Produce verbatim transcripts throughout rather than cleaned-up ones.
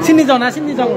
Sini jona, sini jona.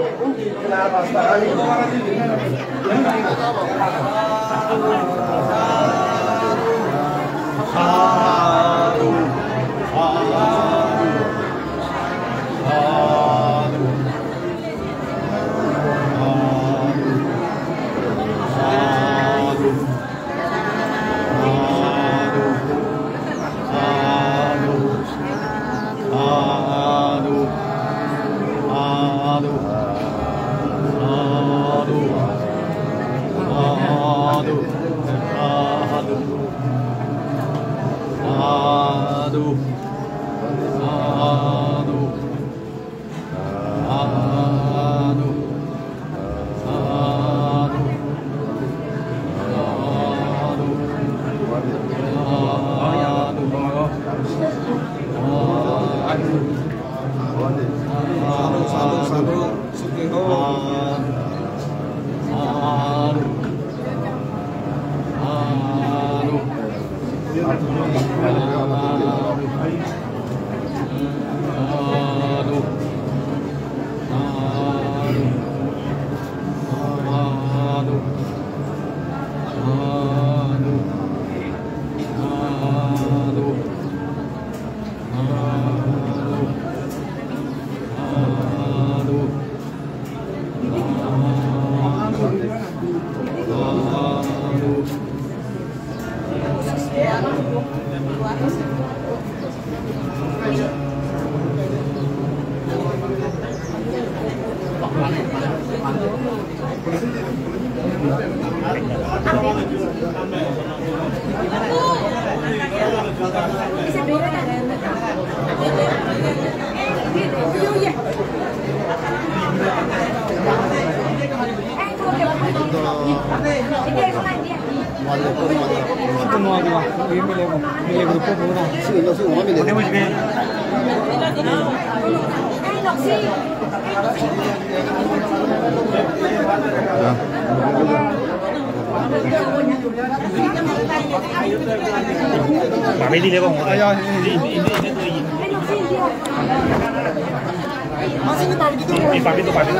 Mami dile bang. Papito, papito.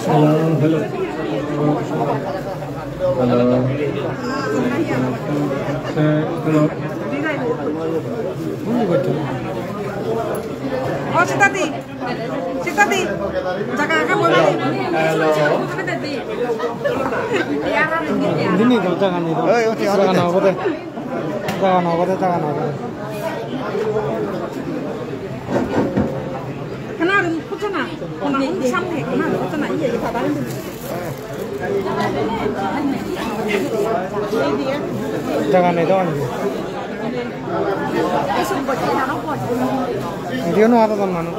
Hello, hello. Hello. Hello. Oh, Sitati. Sitati. Jaga agey boi. Hello. Dini do jaga ni do. Hey, okay, jaga okay. Na obode. Jaga no obode, jaga no obode. Kana rin kuchana, kana un samne, kana kuchana, iye, iye, baba rin. Jaga nei do andi. Idu no ada don manu.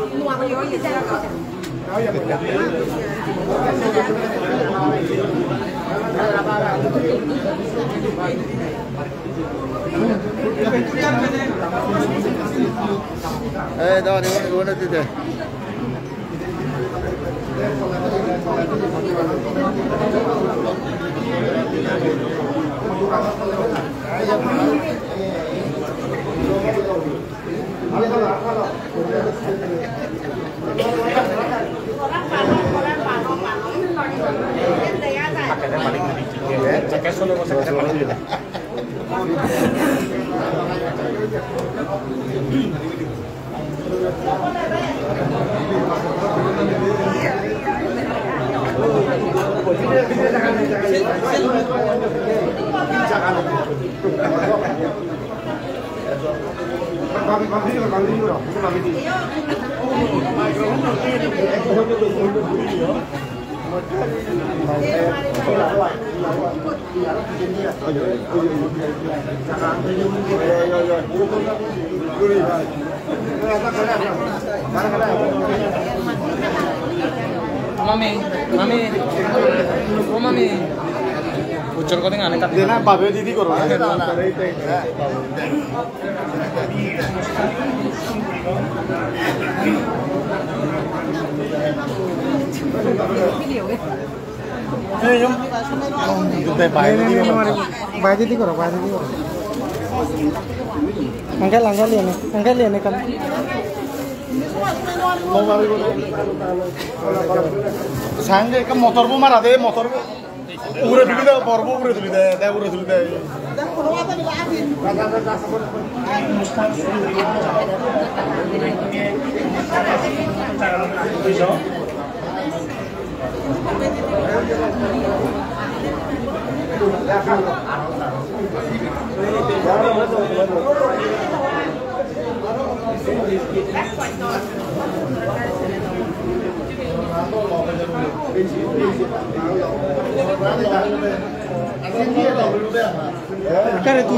Eh, dai, dai, dai, dai, dai. Mami, mami, o mami. Ujjor gori ngani kat. Dena babe didi goro. Baide di goro, baide di goro. Angkel, angkel iyeni, angkel iyeni kan. Sange ekka motor bo mara de, motor bo. Ugure tuli de, bor bo ugure tuli de, de ugure tuli de. Kare tu.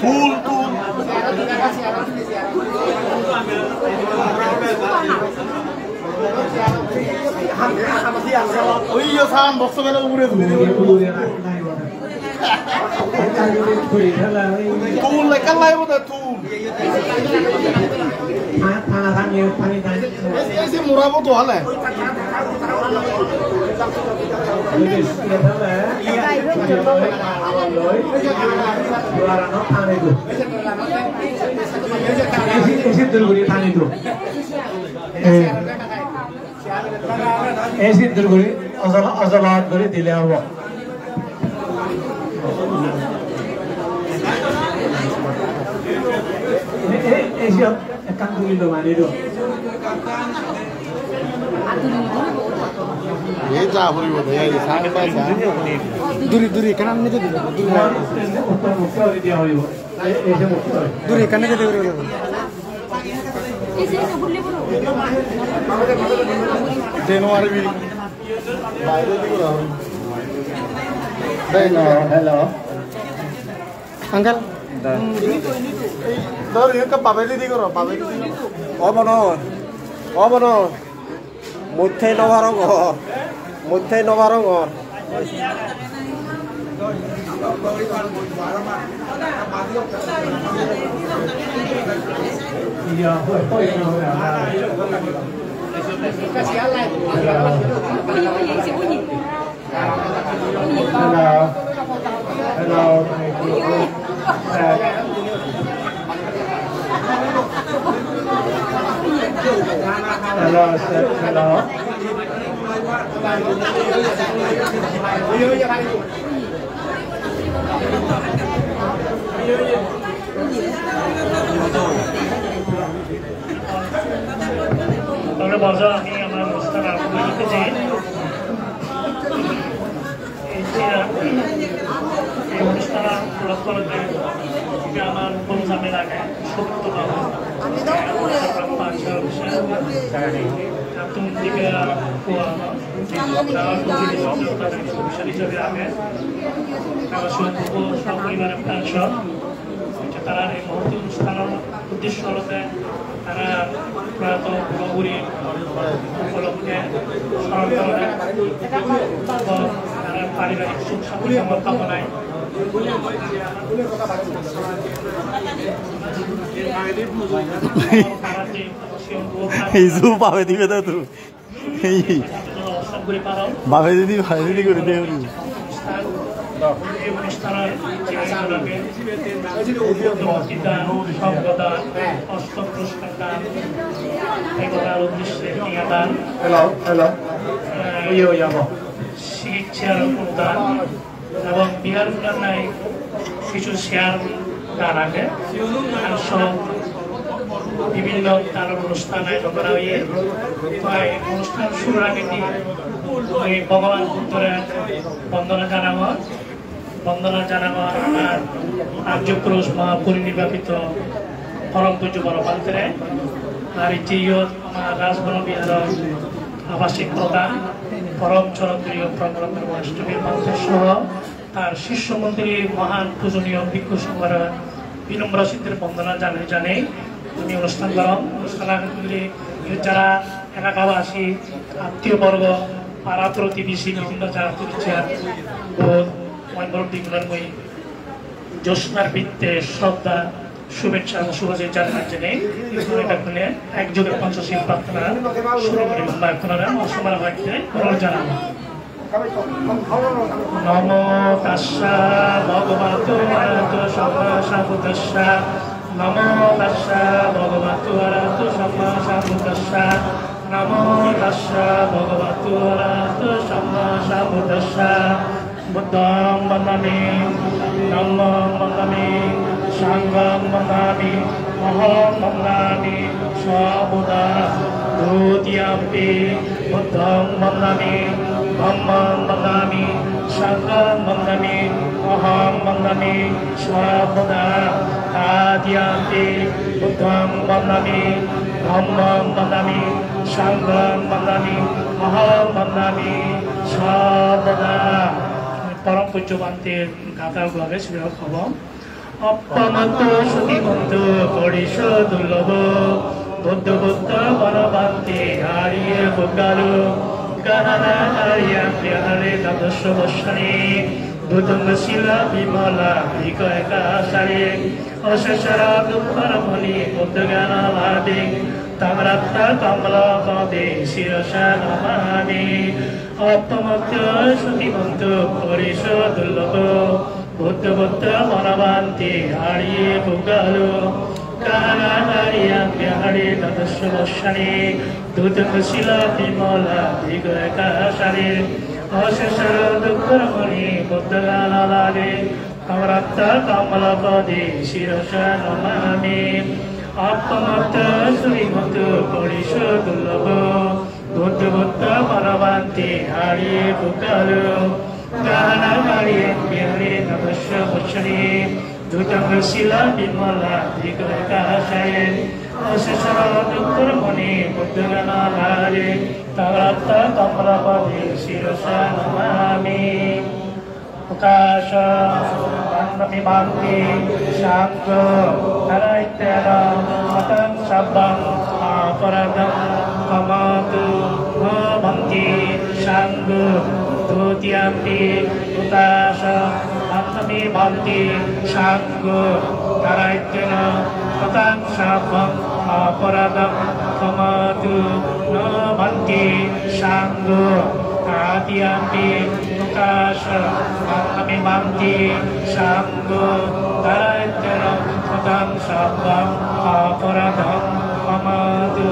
Tul, tul. Oi, yo, san, box bele ugure tuli. Tul ekkan laibo de, tul. Ei, ei, se murabo to hale. Ei, siddur guri ojol-, ojolot guri dile obo. E, e, e, siyot ekkan duri lo mani do. Ei ja puribo de, ei sa, sa, sa. Duri, duri, ekkan anni de duri, duri. Duri, ekkan anni de duri. January bi. Hello, hello. Uncle. Dor, ekka babe didi goro, babe didi goro. O bono, o bono. Mui thei no parongor. Mui thei no parongor. Hello. Hello. Hello, sir. Hello. Ore bojo, ami amar onusthan arambo gori diyechi. Ei je, ei onusthan upolokkholote je amar bhumi jamel age, Sotto babu. Ami to upore. Attung dibe pua, dawa puri dibe, sari jabe age. Dawa suwa buko, suwa poribar ekkan sor. Tara ei muhurte onusthanor uddesho olode tara proyato purapuri upolokhe soron gorana, tara paribarik suk santi kamonai. Ei ju babe dibe de tu. Ei. Babe didi, babe didi guri de guri. Hello, hello. Oyo, oyo, abo. Sikshar onudan. Ebong bihar unnonoi hissu chair dan age, ar sob bibhinno dhanor onusthan ayojon gora oye. To ei onusthan shurur agedi mui Bhogoban Buddhore bondona janangor, bondona janangor amar Arjo Purush Mahaparinirbanito Porom Pujjo Boro Bhantere, ar ecche iyot amar Rajbana Biharor Abasik Pradhan, Porom Chorotriyo Prabhakar Vaishnava Bhante soho tar sisyo mondoli, mohan pujoniyo bhikkhu songhore binombro siddhir bondona janei janei ami onusthan gorom. Onusthan agedi jara elakabasi, attiyo borgo, para protibesi, bibhinno jara porichar, bor, moi borok digunor mui Jyotsnar bitte shraddha, shubhechcha ebong shubhasis janei janei, bekkune ekjoge Panchashil prarthona shuru guri, bekkune mor somare hoyekte onurod janang. Namo tassa bhagavato arahato sammāsambuddhassa. Namo tassa bhagavato arahato sammāsambuddhassa. Namo tassa bhagavato arahato sammāsambuddhassa. Buddhaṃ vandāmi, dhammaṃ vandāmi, saṅghaṃ vandāmi, ahaṃ vandāmi sabbadā. Dutiyampi buddhaṃ vandāmi, dhammaṃ vandāmi, saṅghaṃ vandāmi, ahaṃ vandāmi sabbadā. Tatiyampi buddhaṃ vandāmi, dhammaṃ vandāmi, saṅghaṃ vandāmi, ahaṃ vandāmi sabbadā. Porom pujjo bhanter gatha ugu age, sibe hobo. Appamādo sutimanto puriso dullabho, buddho buddho manabhanti ariya puggalo, gahanā ariyaṃ vihare dvadasa vassāni, dhutaṃ sīlaṃ vimalā vigahaṃ carī, asesā dukkharamaniṃ buddhañāṇalādhiṃ, taṃ ratanaṃ kaṃvalapādi sirasā namāmi. Appamādo sutimanto puriso dullabho, buddho buddho manabhanti ariya puggalo, gahanā ariyaṃ vihare dvadasa vassāni, dhutaṃ sīlaṃ vimalā vigahaṃ carī, asesā dukkharamaniṃ buddhañāṇalādhiṃ, taṃ ratanaṃ kaṃvalapādi sirasā namāmi. Appamādo sutimanto puriso dullabho, buddho buddho manabhanti ariya puggalo, gahanā ariyaṃ vihare dvadasa vassāni, dhutaṃ sīlaṃ vimalā vigahaṃ carī, asesā dukkharamaniṃ buddhañāṇalādhiṃ, taṃ ratanaṃ kaṃvalapādi sirasā namāmi. Okāsa vandāmi bhante, saṅgho dvārattayena kataṃ sabbaṃ aparādhaṃ khamatu no bhante, saṅgho. Dutiyampi okāsa vandāmi bhante, saṅgho dvārattayena kataṃ sabbaṃ aparādhaṃ khamatu no bhante, saṅgho. Tatiyampi okāsa vandāmi bhante, saṅgho dvārattayena kataṃ sabbaṃ aparādhaṃ khamatu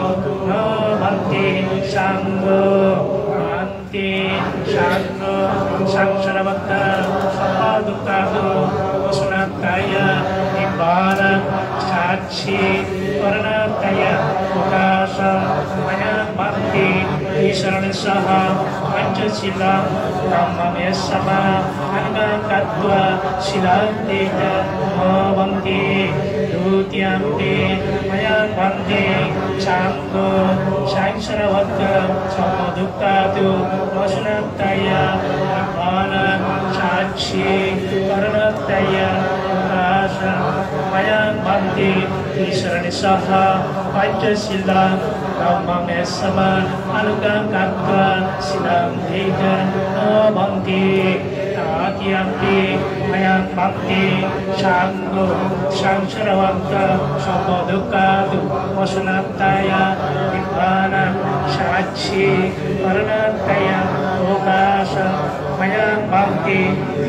no bhante, saṅgho. Bhante, saṅgho, saṃsārabhayā sabbadukkhānaṃ vimocanāya nibbānasacchikaraṇāya okāsa mayaṃ bhante tisaraṇena saha pañcasīlaṃ dhammaṃ yasmā anuggahaṃ katvā sīlaṃ tītā no bhavanti. Dutiyampi mayaṃ bhante saṅgho saṃsarahitvā sabbadukkhātu vāsaṇattāya nibbānasā sīkaraṇattāya okāsa mayaṃ bhante tisaraṇena saha pañcasīlaṃ dhammaṃ yasmā anuggahaṃ katvā sīlaṃ tītā no bhavanti. Tatiyampi mayaṃ bhante saṅgho saṃsarahitvā sabbadukkhātu vāsaṇattāya nibbānasā sīkaraṇattāya okāsa mayaṃ bhante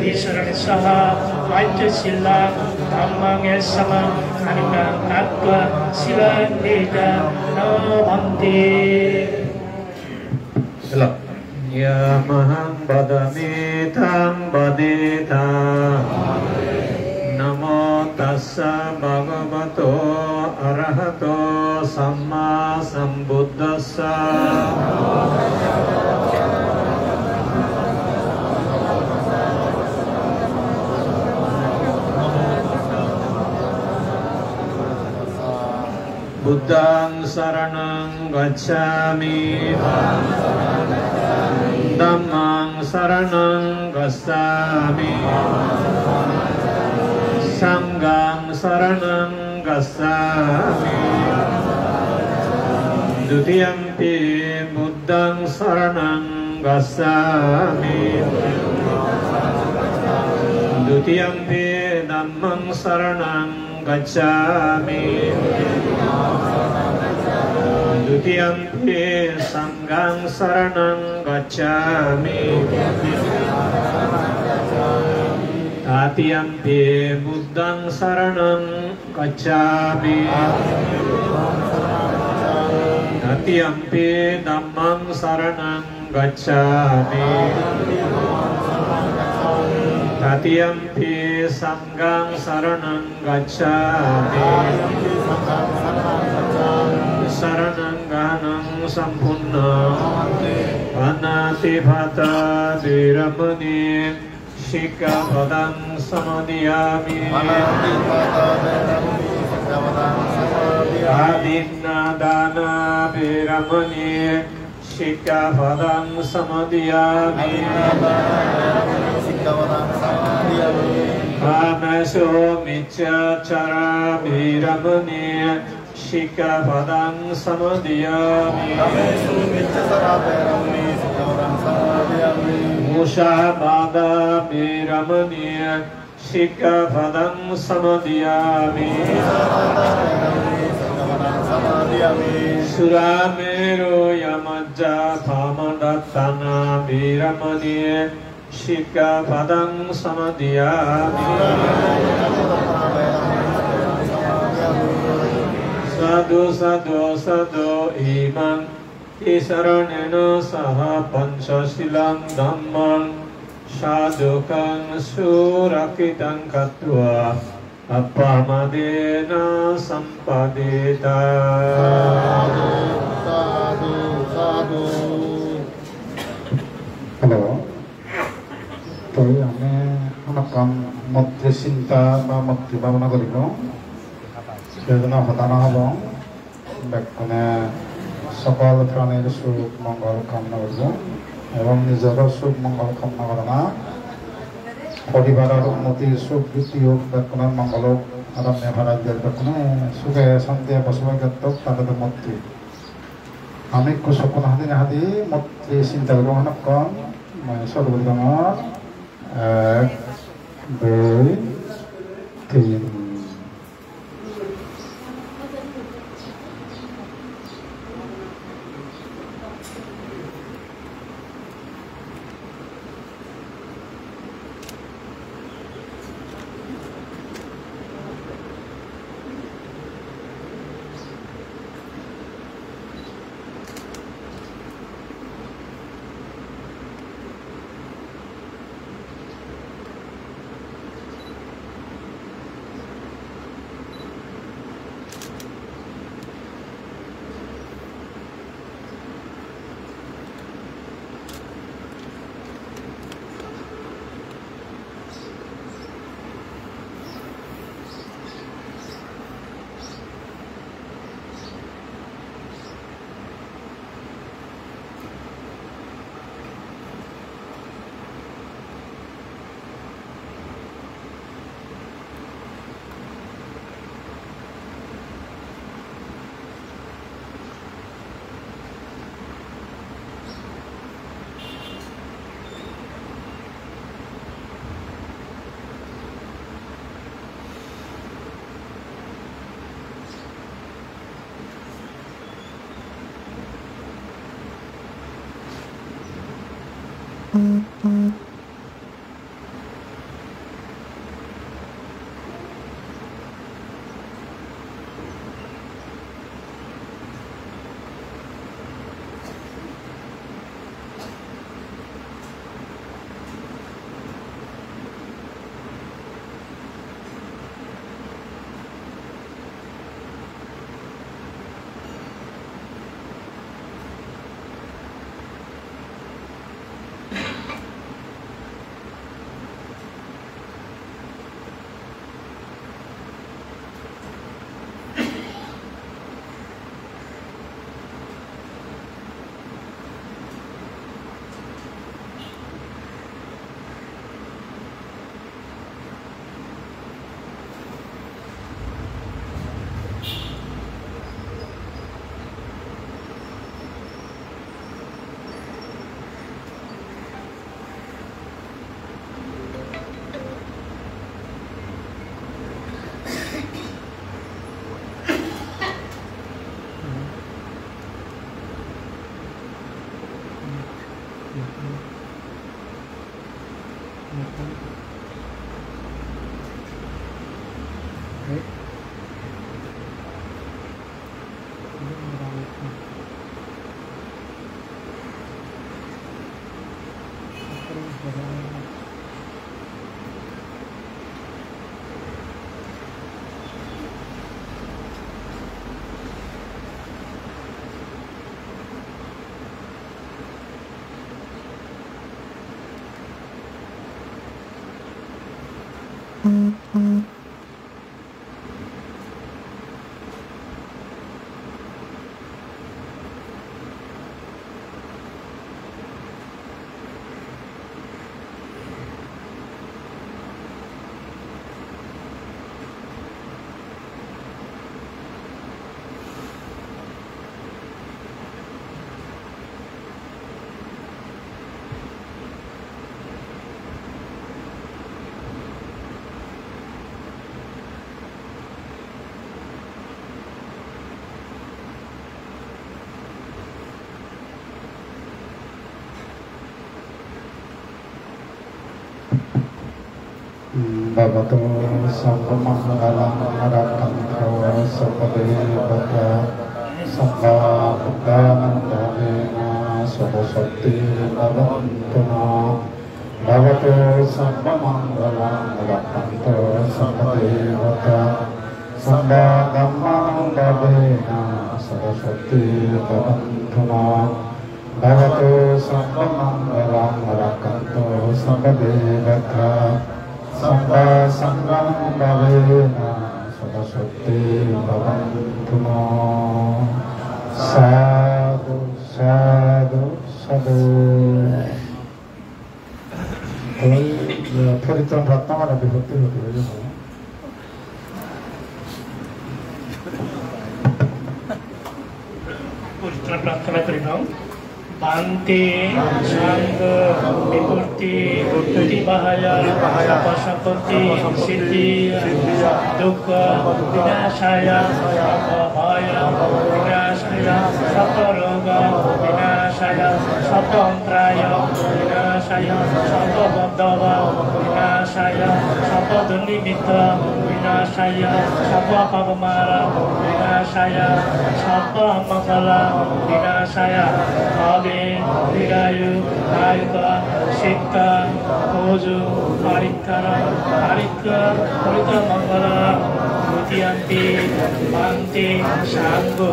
tisaraṇena saha pañcasīlaṃ dhammaṃ yasmā anuggahaṃ katvā sīlaṃ tītā no bhavanti. Yamahaṃ vadāmi taṃ vaditvā. Namo tassa bhagavato arahato sammāsambuddhassa. Buddhaṃ saraṇaṃ gacchāmi. Dhammaṃ saraṇaṃ gacchāmi. Saṅghaṃ saraṇaṃ gacchāmi. Dutiyampi buddhaṃ saraṇaṃ gacchāmi. Dutiyampi dhammaṃ saraṇaṃ gacchāmi. Dutiyampi saṅghaṃ saraṇaṃ gacchāmi. Tatiyampi buddhaṃ saraṇaṃ gacchāmi. Tatiyampi dhammaṃ saraṇaṃ gacchāmi. Tatiyampi saṅghaṃ saraṇaṃ gacchāmi. Saraṇaṃ gahaṇaṃ sampuṇṇaṃ. Pāṇātipātā veramaṇī sikkhāpadaṃ samādiyāmi. Pāṇātipātā veramaṇī sikkhāpadaṃ samādiyāmi. Adinnādānā veramaṇī sikkhāpadaṃ samādiyāmi. Adinnādānā veramaṇī sikkhāpadaṃ samādiyāmi. Kāmesu micchācārā veramaṇī sikkhāpadaṃ samādiyāmi. Kāmesu micchācārā veramaṇī sikkhāpadaṃ samādiyāmi. Musāvādā veramaṇī sikkhāpadaṃ samādiyāmi. Musāvādā veramaṇī sikkhāpadaṃ samādiyāmi. Surāmerayamajjapamādaṭṭhānā veramaṇī sikkhāpadaṃ samādiyāmi. Sādhu, sādhu, sādhu. Imaṃ tisaraṇena saha pañcasīlaṃ dhammaṃ sādhukaṃ surakkhitaṃ katvā appamādena sampādetha. Sādhu, sādhu, sādhu. Hello. Toi ami hamakkan moitri sinta ba moitri bhabona guribong. Sejone hoda no hobong. Bekkune sokol pranir suk mongol kamona guribong. Ebong nijoro suk mongol kamona gorana. Poribaror unnoti suk briddhi hok, bekkunor mongol hok, aramne para jer bekkune suge santiye bosobas gottok, tare do moitri. Ami ekku sokkun hadi hadi moitri sinta guribong hamakkan, mui suru guri dongor. Ek, dui, tin. Bhavatu sabbamaṅgalaṃ, rakkhantu sabbadevatā, sabbabuddhānubhāvena sadā sotthī bhavantu nā. Bhavatu sabbamaṅgalaṃ, rakkhantu sabbadevatā, sabbadhammānubhāvena sadā sotthī bhavantu nā. Bhavatu sabbamaṅgalaṃ, rakkhantu sabbadevatā, sabbasaṅghānubhāvena sadā sotthī bhavantu nā. Sādhu, sādhu, sādhu. Oi, eh, porittran prarthona mane bipotti hoti hoye hobo. Porittran prarthona guri nang. Bhante, sangho, vipattī, paṭibāhāya, sabbasampatti, siddhiyā, dukkha, vināsāya, sabbabhaya, vināsāya, sabbaroga, vināsāya, sabba antarāya vināsāya, sabba upaddava vināsāya, sabba dunnimitta vināsāya, sabba pāpamāra vināsāya, sabba maṅgala vināsāya. Bhave dīghāyu dāyaka cittaṃ ujū parikkaraṃ paritta paritta maṅgalaṃ. Dutiyampi bhante sangho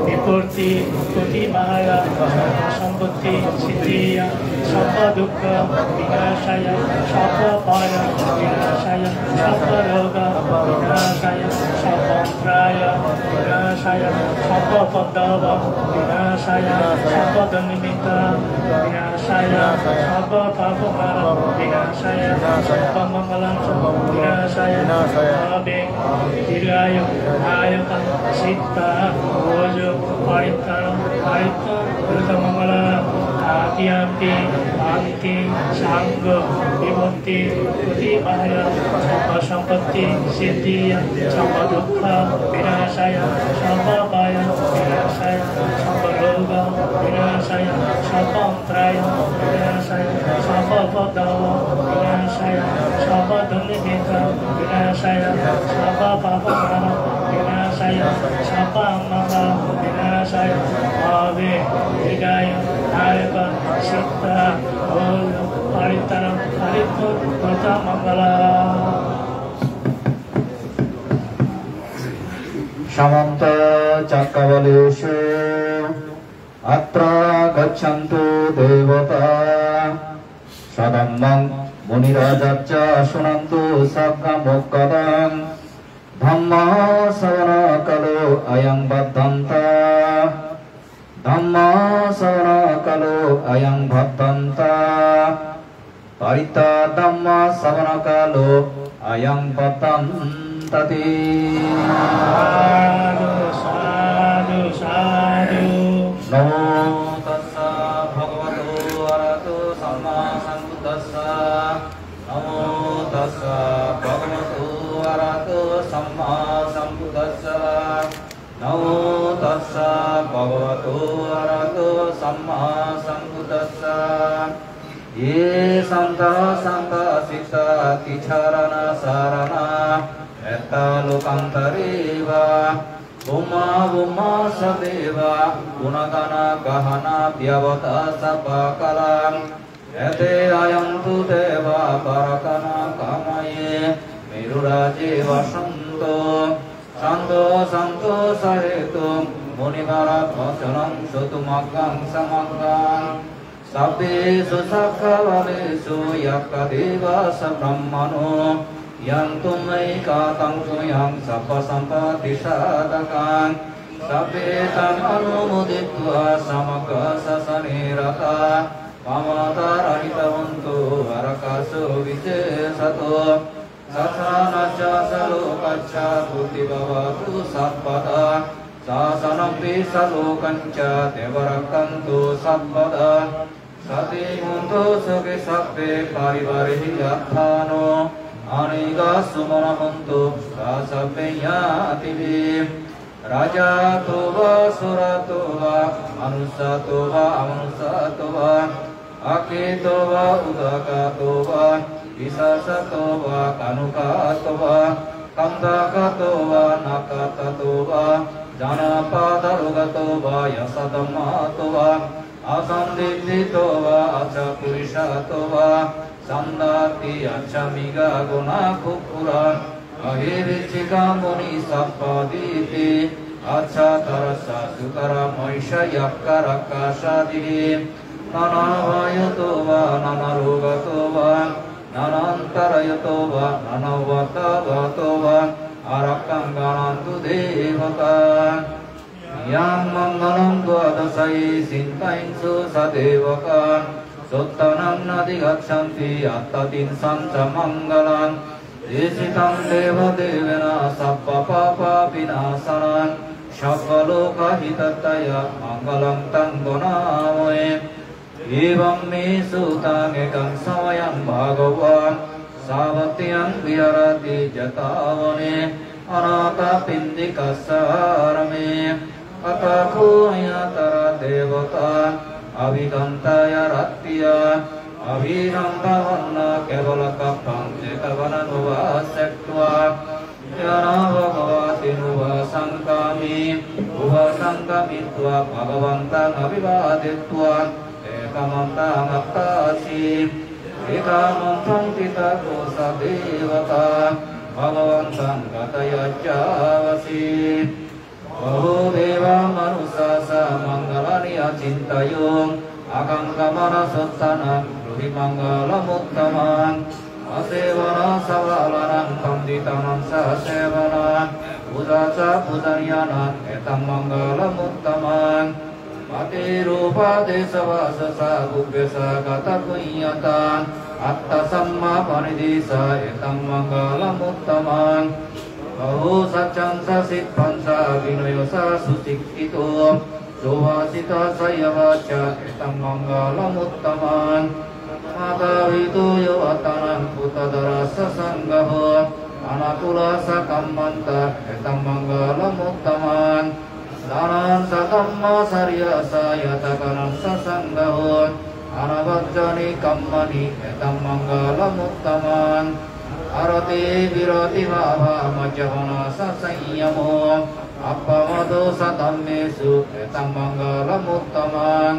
vipattī paṭibāhāya sabbasampatti siddhiyā sabbadukkha vināsāya sabbabhaya vināsāya sabbaroga vināsāya sabba antarāya vināsāya sabba upaddava vināsāya sabba dunnimitta vināsāya sabba pāpamāra vināsāya sabba maṅgala vināsāya. Bhave dīghāyu dāyaka cittaṃ ujū parikkaraṃ paritta paritta maṅgalaṃ. Tatiyampi bhante sangho vipattī paṭibāhāya sabbasampatti siddhiyā sabbadukkha vināsāya sabbabhaya vināsāya sabbaroga vināsāya sabba antarāya vināsāya Ave Vigaya Nayaka Siddha Hoya Paritara Paritva Kruta Mangala. Samanta Cakkavalesu Atra Gacchantu Devata Sadhammaṃ Munirājassa Suṇantu Saggamokkhadaṃ. Dhammassavanakālo ayam bhadantā. Dhammassavanakālo ayam bhadantā. Parittā dhammassavanakālo ayam bhadantati. Sādhu, sādhu, sādhu. Namo tassa bhagavato arahato sammāsambuddhassa. Namo tassa bhagavato arahato sammāsambuddhassa. Namo tassa bhagavato arahato sammāsambuddhassa. Ye santā santāsitā ticārā nasārā mettālokantareva bhummā bhummā ca devā guṇagaṇagahaṇā byāvattā sabbakālaṃ ete āyantu devā barakanā kamaye merurāje vasanto santo santo sahetu munivaravacanaṃ sutvā maggaṃ ca maggaṃ sabbesu cakkavalesu yakkhadevā ca brahmano yantu me kātaṃ puññaṃ sabbasampattisādhakaṃ sabbe taṃ anumoditvā samaggāsāsane ratā pamodarahitabhantu ārakaso visesato sāsanassa ca lokassa sotthī bhavatu sabbadā sāsanampi ca lokañca devā rakkhantu sabbadā sabbī hontu sukhī sabbā parivārī attānaṃ anīghā sumā hontu ca sabbehi ñātibhi. Rājato vā corato vā manussato vā amanussato vā akkhito vā udakato vā pisācato vā khāṇukato vā kaṇṭakato vā nakkhattato vā janapadarogato vā yasadhammato vā asandiṭṭhito vā asappurisato vā sandatthi acchamigaguṇakukkura ahivicchikamaṇisappadīti acchataracchasudaramanassayakkharakkhasādīhi nānābhayato vā nānārogato vā nānāantarayato vā nānāupaddavato vā ārakkhaṃ gaṇhantu devatā. Yaṃ maṅgalaṃ dvādasahi sītāyuṃsu ca devakā sotthānaṃ adhigacchanti aṭṭhatrīsañca maṅgalaṃ desitaṃ devadevēna sabbapāpavināsanaṃ sabbarogahitāya maṅgalaṃ taṃ bhaṇāma he. Evaṃ me sutaṃ ekaṃ samayaṃ bhagavā sāvatthiyaṃ viharati jetavane anāthapiṇḍikassa ārāme. Atha kho āyāvata devatā abhikkantā ca rattiyā abhidhammapanā kevalakappaṃ jetvāna bhāsetaṃ. Yānā bhagavā tenupasaṅkami, upasaṅkamitvā bhagavantaṃ abhivādetvā ekamantaṃ aṭṭhāsi. Ekamantaṃ ṭhitā kho sā devatā bhagavantaṃ gatāya cāvasi. Bahū devā manussā ca maṅgalāni acintayuṃ, ākaṅkhamānā sotthānaṃ brūhi maṅgalamuttamaṃ. Asevanā ca bālānaṃ paṇḍitānañca sevanā, pūjā ca pūjanīyānaṃ etaṃ maṅgalamuttamaṃ. Paṭirūpadesavāso ca pubbe ca katapuññatā, attasammāpaṇidhi ca etaṃ maṅgalamuttamaṃ. Bahū saccañca sippañca vinayo ca susikkhito, subhāsitā ca yā vācā etaṃ maṅgalamuttamaṃ. Mātāpitū ca upaṭṭhānaṃ puttadārassa saṅgaho, anākulā ca kammantā etaṃ maṅgalamuttamaṃ. Dānañca dhammacariyā ca ñātakānañca saṅgaho, anavajjāni kammāni etaṃ maṅgalamuttamaṃ. Āratī viratī bhāvā majjapānā ca saññamo, Appamādo saddhammesu, etaṃ maṅgalamuttamaṃ.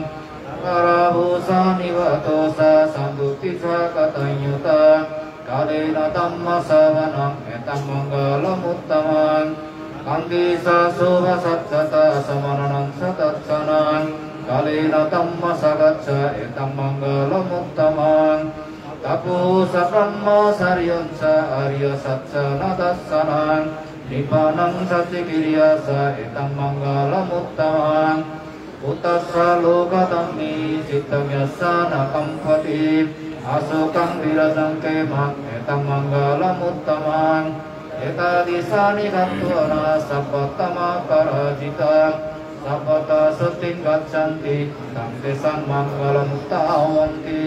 Akārabuddhā nivāto ca, santuṭṭhī ca kataññutā, kālena dhammassavanaṃ, etaṃ maṅgalamuttamaṃ. Khantī ca sovacassatā, samaṇānañca dassanaṃ, kālena dhammasākacchā, etaṃ maṅgalamuttamaṃ. Tapo ca brahmacariyañca, ariyasaccāna dassanaṃ, nibbānaṃ sacchikiriyā ca, etaṃ maṅgalamuttamaṃ. Phuṭṭhassa lokadhammehi, cittaṃ yassa na kampati, asokaṃ virajaṃ khemaṃ, etaṃ maṅgalamuttamaṃ. Etādisāni katvāna, sabbatthamaparājitā, sabbattha sotthiṃ gacchanti, taṃ tesaṃ maṅgalamuttamanti.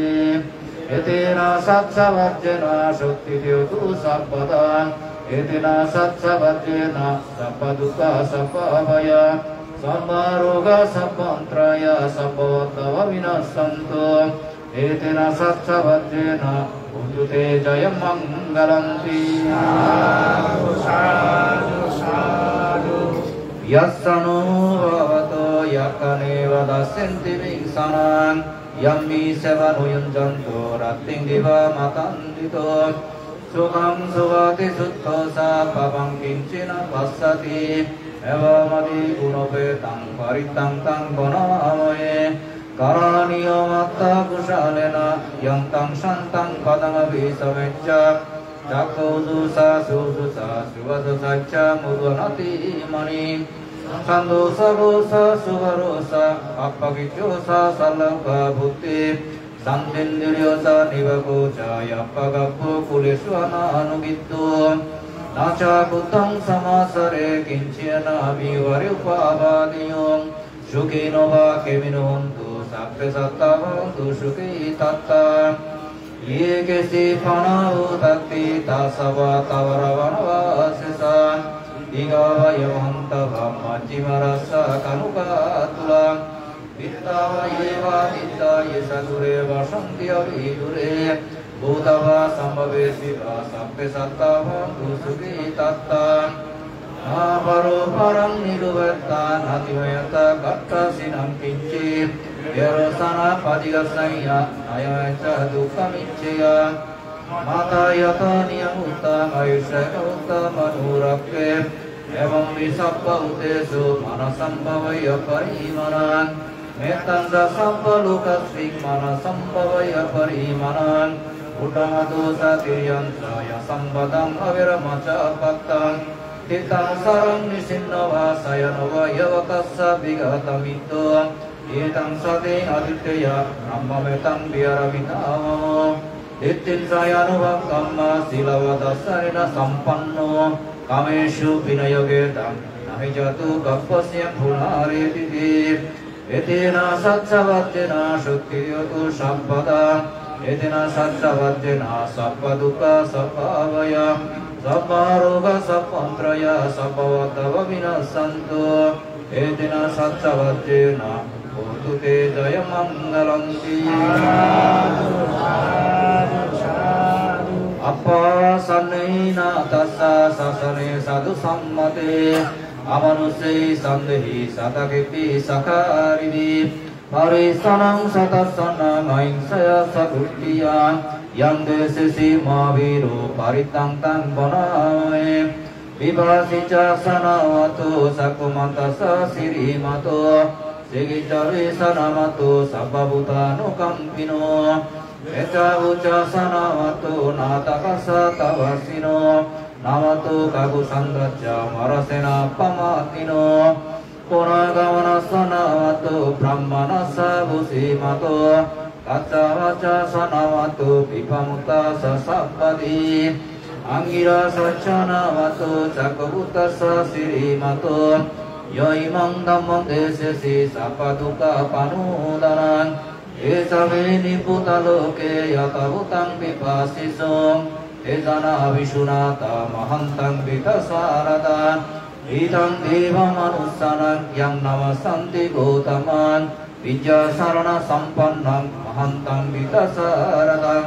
Etena saccavajjena, sotthi ca hotu sabbadā, etena saccavajjena, sabbadukkhā sabbabhayā, sabbarogā sabbantarāyā, sabbūpaddavā vinassantu, etena saccavajjena, hotu te jayamaṅgalanti. Sādhu, sādhu, sādhu. Yassānubhāvato, yakkhā neva dassenti bhiṃsanaṃ, yaṃ vīcevā nūyuñjanto, rattiṃ diva matandito. Sukhaṃ supati suttho ca, pāpaṃ kiñci na passati, evamādiguṇūpetaṃ, parittaṃ taṃ bhaṇāma he. Karaṇīyamatthakusalena, yantaṃ santaṃ padaṃ abhisamecca, cakkhumatā ca suvatā ca, suvacarā ca mudu anatimānī, santussako ca subharo ca, appakicco ca sallabhupavutti, santindriyo ca nipako ca, appagabbho kulesu ananugiddho. Na ca khuddaṃ samācare, kiñci na vihare upapādeyyuṃ. Sukhino vā khemino hontu, sabbe sattā bhavantu sukhitattā. Ye keci pāṇā bhūtatthi, tasā vā thāvarā vanasesā, dīghā vā ye mahantā vā, majjhimā rassakāṇukathūlā, diṭṭhā vā ye vā adiṭṭhā, ye ca dūre vasanti avidūre, bhūtā vā sambhavesī vā, sabbe sattā bhavantu sukhitattā. Na paro paraṃ nirupetha, nātimaññetha katthaci naṃ kiñci, virajo ca na paṭighasaññā, nāññamaññassa dukkhamiccheyya. Mātā yathā niyaṃ vuttā, mayhaṃ etadavuttamanuruddhe, evampi sabbabhūtesu, mānasaṃ bhāvaye aparimāṇaṃ. Mettañca sabbalokasmiṃ, mānasaṃ bhāvaye aparimāṇaṃ, uddhaṃ adho ca tiriyañca, yasampadaṃ averamajapattaṃ. Tiṭṭhaṃ caraṃ nisinno vā, sayāno vā yāvatassa vigatamiddho, etaṃ satiṃ adhiṭṭheyya, brahmametaṃ vihāramidhamāhu. Diṭṭhiñca ye anupagamma, sīlavā dassanena sampanno, kāmesu vineyya gedhaṃ, na hi jātu gabbhaseyyaṃ punaretīti. Etena saccavajjena, sotthi ca hotu sabbadā, etena saccavajjena, sabbadukkhā sabbabhayā, sabbarogā sabbantarāyā, sabbupaddavā vinassantu, etena saccavajjena, hotu te jayamaṅgalanti. Appasannena tassa sāsane sādhu sammate, amanussehi sabbehi sattaccehi sakārihi, parisānaṃ ca dassanaṃ ahiṃsāya ca duttiyā, yaṃ desesi mahāvīro parittaṃ taṃ bhaṇāma he. Vibhāsī ca sāsanamatto, cakkhumatā ca sirīmato, sikkhācārī ca nāmatto, sabbabhūtānukampino, mettā ca sāsanamatto, ñātakā ca tapassino, nāmatto kakusandhā ca mārasenāpamaddino, puññagaminā ca nāmatto, brāhmaṇā ca vusīmato, kassapā ca nāmatto, vippamuttā ca sabbadhi, aṅgīrasā ca nāmatto, cakkhuputā ca sirīmato, yo imaṃ dhammaṃ desesi, sabbadukkhāpanūdanaṃ. Te ca me nibbutā loke, yathābhūtaṃ vipassisuṃ, te janā visuddhā mahantaṃ vītasāradā, hitaṃ devamanussānaṃ, yaṃ namassanti Gotamaṃ, vijjācaraṇasampannaṃ, mahantaṃ vītasāradaṃ.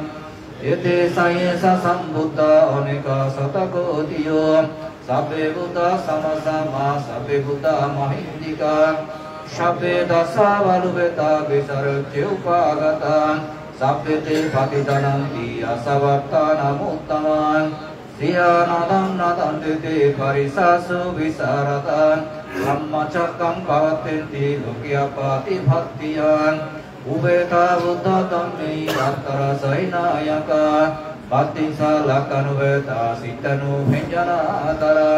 Ete ca ye ca sambuddhā, anekā satakoṭiyo, Sabbe buddha samasama, sabbe buddha mahiddhika, sabbe dasabalupeta visaracce upagata, sabbe te patitananti asavattanamuttamaṃ, siyā nadam nadanti te parisasu visarata, dhammacakkaṃ pavattenti loke appaṭivattiyaṃ. Upetā buddha dhamme attarasa hināyakā, bhattiṃsa lakkhānupetā cittaṇubbeñjanādharā,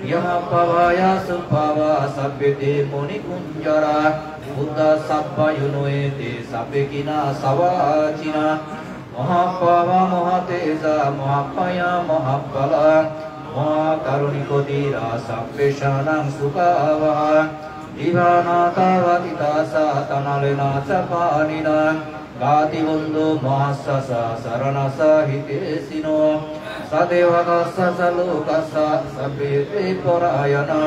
yamappavāya suppavā sabbe te munikuñjarā, buddhā sabbayono ete sabbe khīṇā savācīnā, mahāpāvā mahātejā mahābhayā mahābbalā, mahākāruṇiko dhīrā sabbesānaṃ sukhāvahā, divanāthā pattidāsā taṇhaḷena ca pāṇinā, gātibandhū mahāsāsā saraṇasā hitesino, sadevakassa ca lokassa sabbe te parāyanā,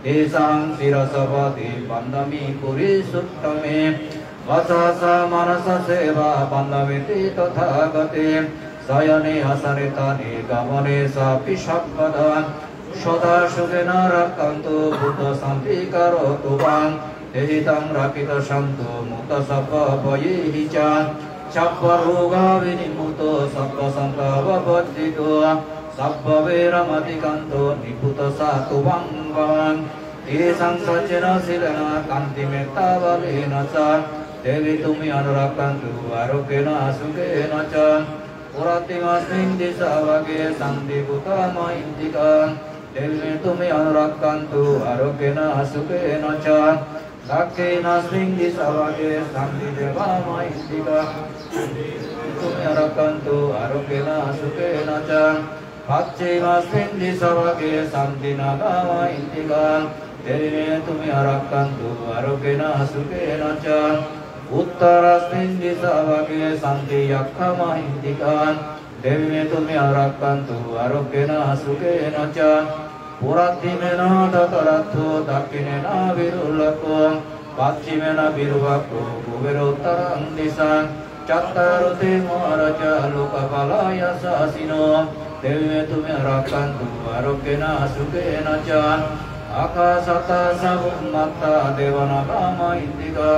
tesaṃ sirasā pade vandāmi purisuttame, vacā ca manasā ceva vandāmete tathāgate, sayane āsane ṭhāne gamane cāpi sabbadā, sadā sukhena rakkhantu buddhā santikāroppabhavaṃ, tehi taṃ rakkhitā santu muttā sabbabhayehi ca, sabbarogā vinimutto sabbasantāpavajjito, sabbaveramatikkanto nibbuto ca tuvaṃ bhavaṃ, tesaṃ saccena sīlena khanti mettā balena ca, devi tumhi anurakkhantu ārogyena sukhena ca, puratthimāsmiṃ disābhāge santi buddhā mahiddhikā, devi tumhi anurakkhantu ārogyena sukhena ca, dakkhiṇāsmiṃ disābhāge santi devā mahiddhikā, tumhi anurakkhantu ārogyena sukhena ca, pacchimāsmiṃ disābhāge santi nāgā mahiddhikā, devi tumhi anurakkhantu ārogyena sukhena ca, uttarāsmiṃ disābhāge santi yakkhā mahiddhikā, devi tumhi anurakkhantu ārogyena sukhena ca, puratthimena dhataraṭṭho dakkhiṇena virūḷhako, pacchimena virūpakkho kuberottaraṃ disaṃ, cattāro te mahārājā lokapālā yasasino, devi tumhi anurakkhantu ārogyena sukhena ca, ākāsaṭṭhā ca bhummaṭṭhā devā nāgā mahiddhikā,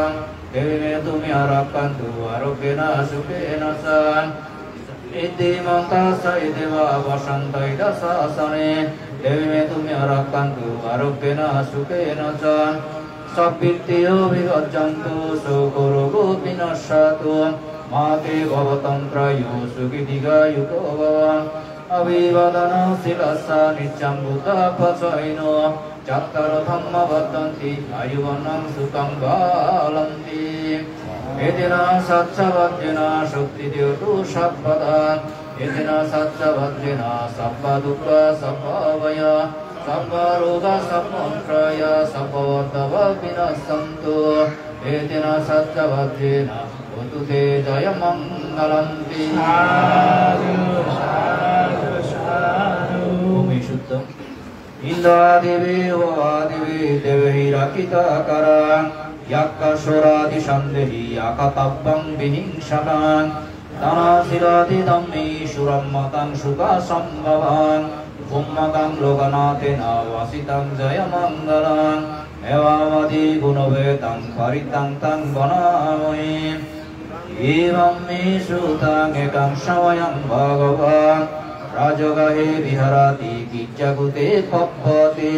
devi tumhi anurakkhantu ārogyena sukhena ca, iddhimantā ca devā vasanti ca sāsane, devi tumhi anurakkhantu ārogyena sukhena ca, sabbītiyo vivajjantu soko rogo vinassatu, mā te bhavatvantarāyo sukhī dīghāyuko bhava, abhivādanasīlissa niccaṃ vuḍḍhāpacāyino, cattāro dhammā vaḍḍhanti āyu vaṇṇaṃ sukhaṃ balaṃ. Etena saccavajjena sotthi ca hotu sabbadā, etena saccavajjena sabbadukkhā sabbabhayā sabbarogā sabbantarāyā sabbupaddavā vinassantu, etena saccavajjena hotu te jayamaṅgalaṃ. Sādhu, sādhu, sādhu. Bhūmi suddhaṃ. Indadevī Vāsavī devī rakkhitākārā, yakkhā ca rājā ca dehi akātabbaṃ vihiṃsataṃ, dānaṃ sīlaṃ dhammehi surammataṃ sukhasambhavaṃ, bhummakaṃ lokanathena vāsitaṃ jayamaṅgalaṃ, evamādiguṇūpetaṃ parittaṃ taṃ bhaṇāmahe. Evaṃ me sutaṃ ekaṃ samayaṃ bhagavā rājagahe viharati giccakuṭe pabbāti.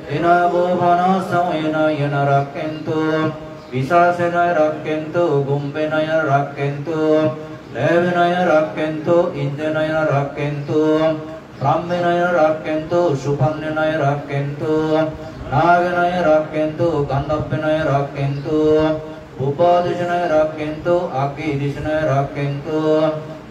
Tena kho pāṇasamāyena yena rakkhantu pisācena rakkhantu kumbhena rakkhantu devena rakkhantu indena rakkhantu brahmena rakkhantu supaṇṇena rakkhantu nāgena rakkhantu gandhabbena rakkhantu pubba disena rakkhantu aggi disena rakkhantu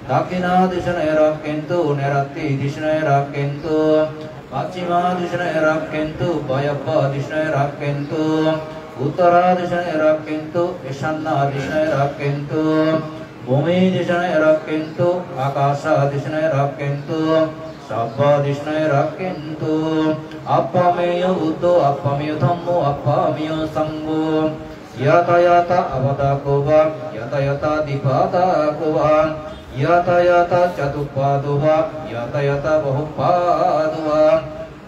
dakkhiṇa disena rakkhantu neratthi disena rakkhantu pacchima disena rakkhantu vāyabba disena rakkhantu uttara disena rakkhantu āsāṇna disena rakkhantu bhūmi disena rakkhantu ākāsa disena rakkhantu sabba disena rakkhantu. Appameyyo buddho, appameyyo dhammo, appameyyo saṅgho. Yatha yatha avadako vā, yatha yatha dvipādako vā, yatha yatha catuppādo vā, yatha yatha bahuppādo vā,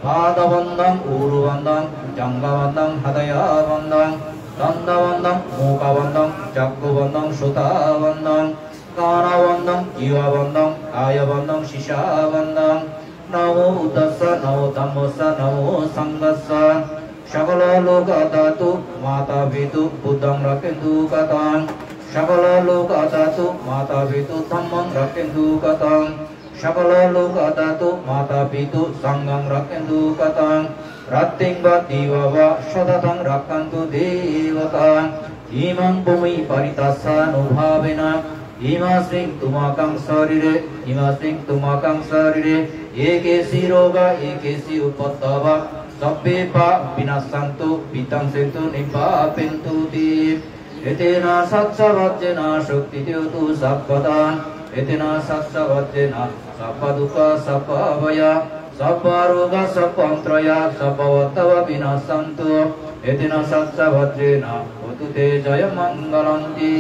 Padabandham, urubandham, jangghabandham, hadayabandham, dandabandham, mukhabandham, chakkhubandham, sotabandham, ghanabandham, jivhabandham, kayabandham, sisabandham. Namo buddhassa, namo dhammassa, namo sanghassa. Sakala loka dhatu, mata pitu, buddham rakkhentu kathaṃ. Sakala loka dhatu, mata pitu, dhammam rakkhentu kathaṃ. Sakala loka dhatu, mata pitu, sangham rakkhentu kathaṃ. Rattiṃ va diva va, satatam rakkhantu devatā. Imaṃ bhūmiṃ parittassānubhāvena, imasmiṃ tumhākaṃ sarīre, imasmiṃ tumhākaṃ sarīre, ye keci rogā, ye keci upaddavā, sabbe va vinassantu, viddhansentu nibbapentu ti. Etena saccavajjena sotthi te hotu sabbadā. Etena saccavajjena sabba dukkha sabba bhaya sabba roga sabba antarāyā sabba upaddavā vinassantu. Etena saccavajjena hotu te jayamaṅgalanti.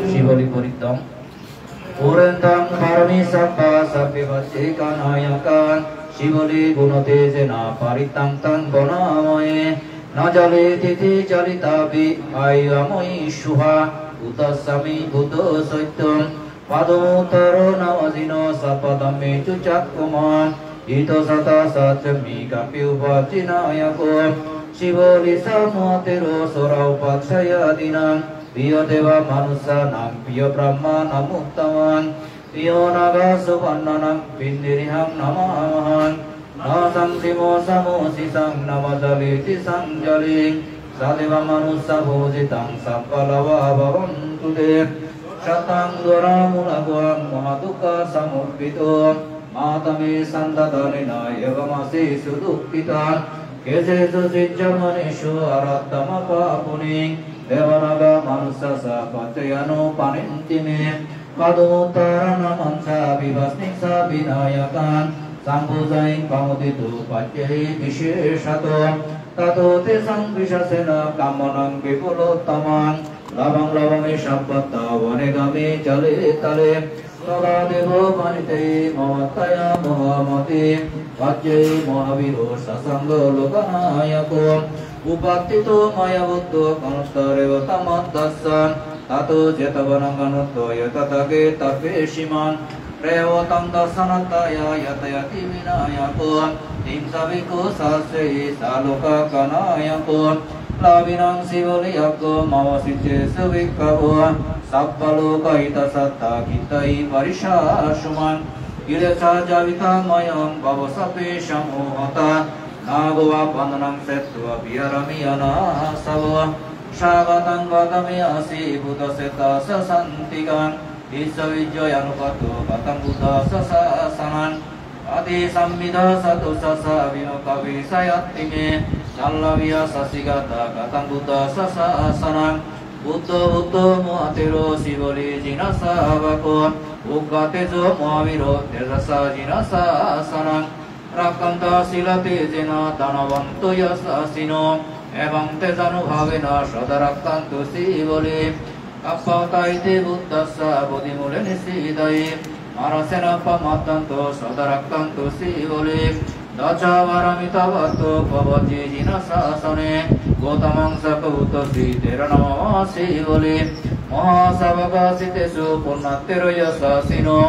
Siboli parittaṃ. Pūrentāṃ pāramī sabbā, sabbe paccekā nāyakā. Siboli gunatejena parittaṃ taṃ bhaṇāma he. Na jaleti te jalitabbi, āyumaṃ āyusuṃ ha. Buddhasmāmi buddho sotthum, pāduṃ uttaro navajino, sabbadhammesu cakkhumā. Ṭhito satā sacchāmi, kāpyo pācī nāyako. Siboli samuhatthero, sora upajjhāyā dīnaṃ. Bhiyyo devā manussānaṃ, bhiyyo brahmānamuttamaṃ. Bhiyyo nāgā supaṇṇānaṃ, bhrigu nrisaṃ namassāmahaṃ. Nāsaṃ simo samo sisaṃ, na majjhāleti saṃjaliṃ. Sadevamanussapūjitaṃ, sabbalābhā bhavantu te. Sattaṃ dvāraṃ mūlaguhaṃ, mahādukkhāsamuppādo. Mātā me saṇṭhānena, evamasīsu dukkhitā. Kechiṃsu sijjhāmanesu, araṭṭhāmapāpuniṃ. Devā nāgā manussā ca, paccayānupaṇidhi me. Pāduṃ uttaraṃ nāmañca, vibhāsmiṃ ca vinayakā. Sambhūjayiṃ pamoditū, paccayī visesāto. Tato tesaṃ visesanā, kamānaṃ vipulottamā. Lābhaṃ labhāmi sabbattha, vane kāme jale thale. Sadā devo paṇidhī, mamattā ya mahāmati. Paccayī mahāvīro, sasaṅgo lokanāyako. Uppaṭṭhito mayā buddho, kaṇhatthareva tamadassa. Tato jetavanaṃ anuddho, yathāgge tappesi maṃ. Devotaṃ dassanatthāya, yathāyati vināyako. Tiṃsa bhikkhusahassena, lokakāyānāyako. Lābhinaṃ siboli yakko, māvasicchesu bhikkhavo. Sabbalokahitasattha, hitāya parisāsū maṃ. Kilesā jāvitā mayhaṃ, bhavasabbesamohatā. Nāgo va bandhanaṃ chetvā, viharāmi anāsavo. Svākkhātaṃ vata me āsi, buddhaseṭṭhassa santikaṃ. Issavijjāya anugatto, kataṃ buddhassa sāsanaṃ. Paṭisambhidāya ca dosassa, vimuttāya ca jāti me. Sallabheyya sacchikaṭṭha, kataṃ buddhassa sāsanaṃ. Buddho buddho mahathero, siboli jinasāvako. Ugghotejo mahāvīro, tejasā jinasāsanaṃ. Rakkhantā sīlatejena, dānavanto yasassino. Evaṃ tejānubhāvena, sadā rakkhantu siboli. Kappatthā iti buddhassa, bodhimūle nisidāye. Mārasenāppamattanto, sadā rakkhantu siboli. Dācāvaramitā bhātā, pavajje jinasāsane. Gotamaṃ sakyaputtasi, therā namāma siboli. Mahāsāvakā sīsesu, puṇṇaterā yasassino.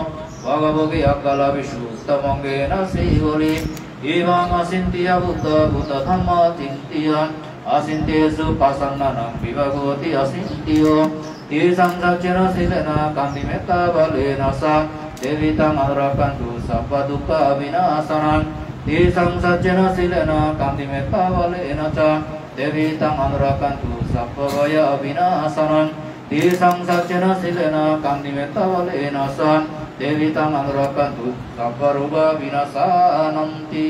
Bhagavaggī akkhālābhisu, uttamaṅgena siboli. Evaṃ acintiyā buddhā, buddhadhammaṃ acintiyā. Acintiyesūpasannānaṃ, vibhāgo ati acintiyā. Tesaṃ saccena sīlena, khantimettābalena ca. Te bhikkhū taṃ anurakkhantu, sabbadukkhāvinasānaṃ. Tesaṃ saccena sīlena, khantimettābalena ca. Te bhikkhū taṃ anurakkhantu, sabbabhayāvinasānaṃ. Tesaṃ saccena sīlena, khantimettābalena ca. Te bhikkhū taṃ anurakkhantu, sabbarogāvinasānanti.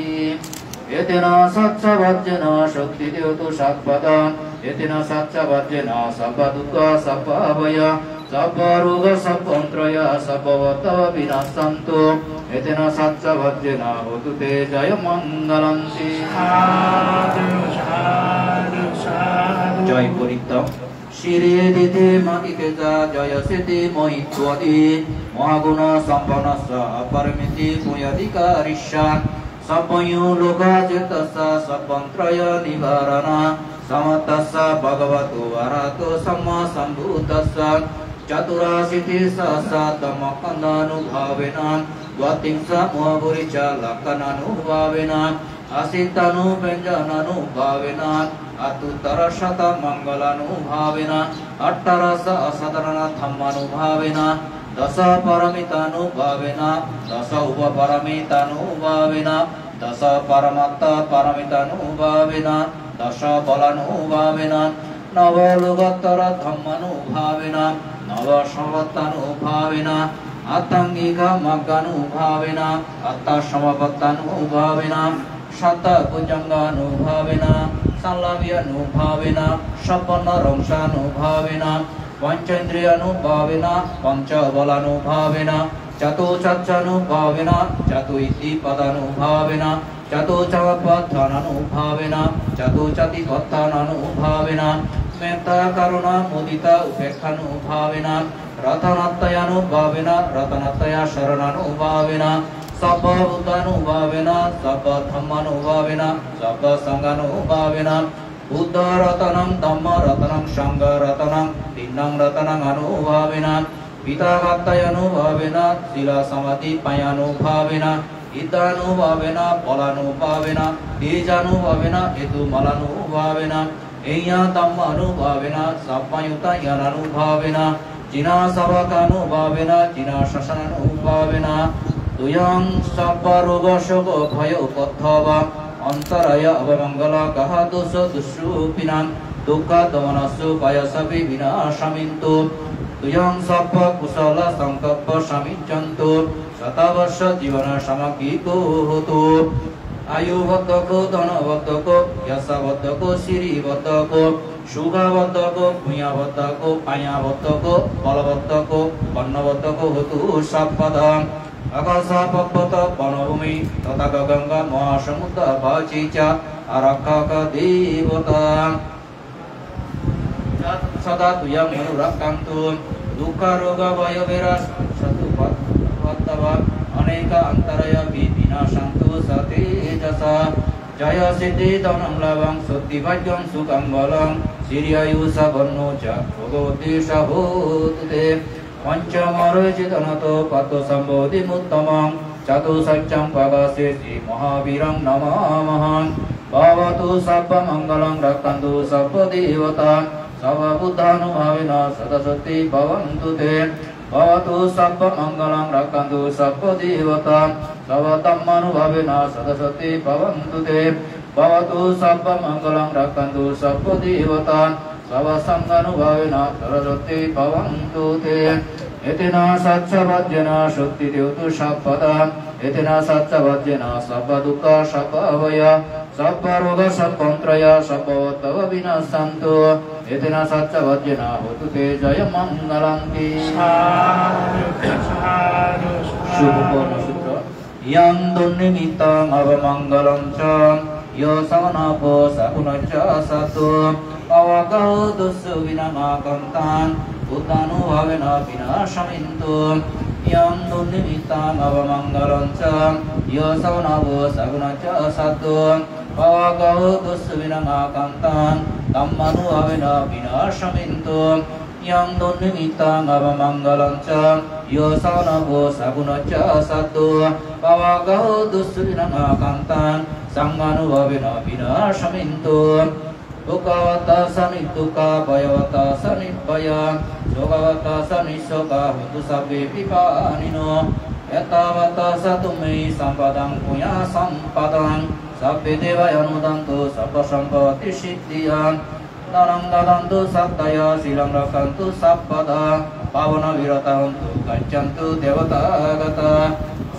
Etena saccavajjena, sotthi te hotu sabbadā. Etena saccavajjena, sabbadukkhā sabbabhayā, sabbarogā sabbantarāyā, sabbupaddavā vinassantu. Etena saccavajjena, hotu te jayamaṅgalanti. Sādhu, sādhu, sādhu. Jai Parittaṃ. Siri diti mati teja jaya siddhi mahitvadi, mahaguna sampanassa aparamiti punyadhikarissa, sabbayu lokajittassa sabbantaraya nivarana, samatassa bhagavato arahato sammasambuddhassa, caturasiti sahassa dhammakkhandhanubhavena, dvattingsa mahapurisha lakkhananubhavena, asitanubyajjananubhavena, attuttara satamangalanubhavena, attarasa asadharana dhammanubhavena, dasa paramitanubhavena, dasa upaparamitanubhavena, dasa paramattha paramitanubhavena, dasa balanubhavena, nava lokottara dhammanubhavena, nava savattanubhavena, attangika magganubhavena, atta samapattanubhavena, satta bhujangganubhavena, sallabhyanubhavena, sabbanarangsanubhavena, pancendriyanubhavena, panchabalanubhavena, catusacchanubhavena, catu iddhipadanubhavena, catu samapattananubhavena, catu satipattananubhavena, metta karuna mudita upekkanubhavena, ratanattayanubhavena, ratanattaya sarananubhavena, sabbabuddhanubhavena, sabbadhammanubhavena, sabbasanghanubhavena, Buddha ratanang, dhamma ratanang, sangha ratanang, tinnang ratanang anubhavena, piṭakattayanubhavena, sila samadhi payanubhavena, iddhanubhavena, balanubhavena, bijanubhavena, hetumalanubhavena, heyya dhammanubhavena, sabbañuta ñāṇanubhavena, jinasāvakanubhavena, jinasasananubhavena, tuyaṃ sabbarogasoka bhaya upaddava antarāyā avamaṅgalā kāhātusa dussupinaṃ dukkhadomanassupāyāsāpi vināsamentu. Tuyaṃ sabbakusalā saṅkappā samijjhantu, satavassajīvanaṃ samaṅgiko hotu. Āyu vaḍḍhako, dhana vaḍḍhako, yasa vaḍḍhako, siri vaḍḍhako, sukha vaḍḍhako, puñña vaḍḍhako, pāya vaḍḍhako, bala vaḍḍhako, vaṇṇa vaḍḍhako hotu sabbadā. Ākāsa pabbata vana bhūmi tadākā gaṅgā mahāsamuddā vāsī ca ārakkhakā devatā. Sadā tuyaṃ anurakkhantu, dukkharogabhayaverā sotthūpapādabaddhavā, anekā antarāyāpi vinassantu ca tejasā. Jayasiddhi dhanaṃ lābhaṃ sotthi bhāgyaṃ sukhaṃ balaṃ, siri āyu ca vaṇṇo ca bhogavatthi ca hotu te. Pañca mārā jetvā anattha patto sambodhimuttamaṃ, catusaccaṃ pakkāseti mahāvīraṃ namāmahaṃ. Bhavatu sabbamaṅgalaṃ rakkhantu sabbadevatā, sabbabuddhānubhāvena sadā sotthī bhavantu te. Bhavatu sabbamaṅgalaṃ rakkhantu sabbadevatā, sabbadhammānubhāvena sadā sotthī bhavantu te. Bhavatu sabbamaṅgalaṃ rakkhantu sabbadevatā, sabbasaṅghānubhāvena sadā sotthī bhavantu te. Etena saccavajjena sotthi te hotu sabbadā. Etena saccavajjena sabbadukkhā sabbabhayā sabbaroga sabbantarāyā sabbapaddavā vinassantu. Etena saccavajjena hotu te jayamaṅgalanti. Sādhu, sādhu, sādhu. Subhapaṇṇasūtra. Yaṃ dunnimittaṃ avamaṅgalañca, yo samaṇo pāpaggaho sakuṇassa saddo, pāpaggaho dussupinaṃ akantaṃ, buddhānubhāvena vināsamentu. Yaṃ dunnimittaṃ avamaṅgalañca, yo samaṇo pāpaggaho sakuṇassa saddo, pāpaggaho dussupinaṃ akantaṃ, dhammānubhāvena vināsamentu. Yaṃ dunnimittaṃ avamaṅgalañca, yo samaṇo pāpaggaho sakuṇassa saddo, pāpaggaho dussupinaṃ akantaṃ, saṅghānubhāvena vināsamentu. Dukkhappattā ca niddukkhā, bhayappattā ca nibbhayā, sokappattā ca nissokā, hontu sabbepi pāṇino. Ettāvatā ca amhehi sambhataṃ puññasampadaṃ, sabbe devānumodantu sabbasampattisiddhiyā. Dānaṃ dadantu saddhāya, sīlaṃ rakkhantu sabbadā, bhāvanābhiratā hontu, gacchantu devatāgatā.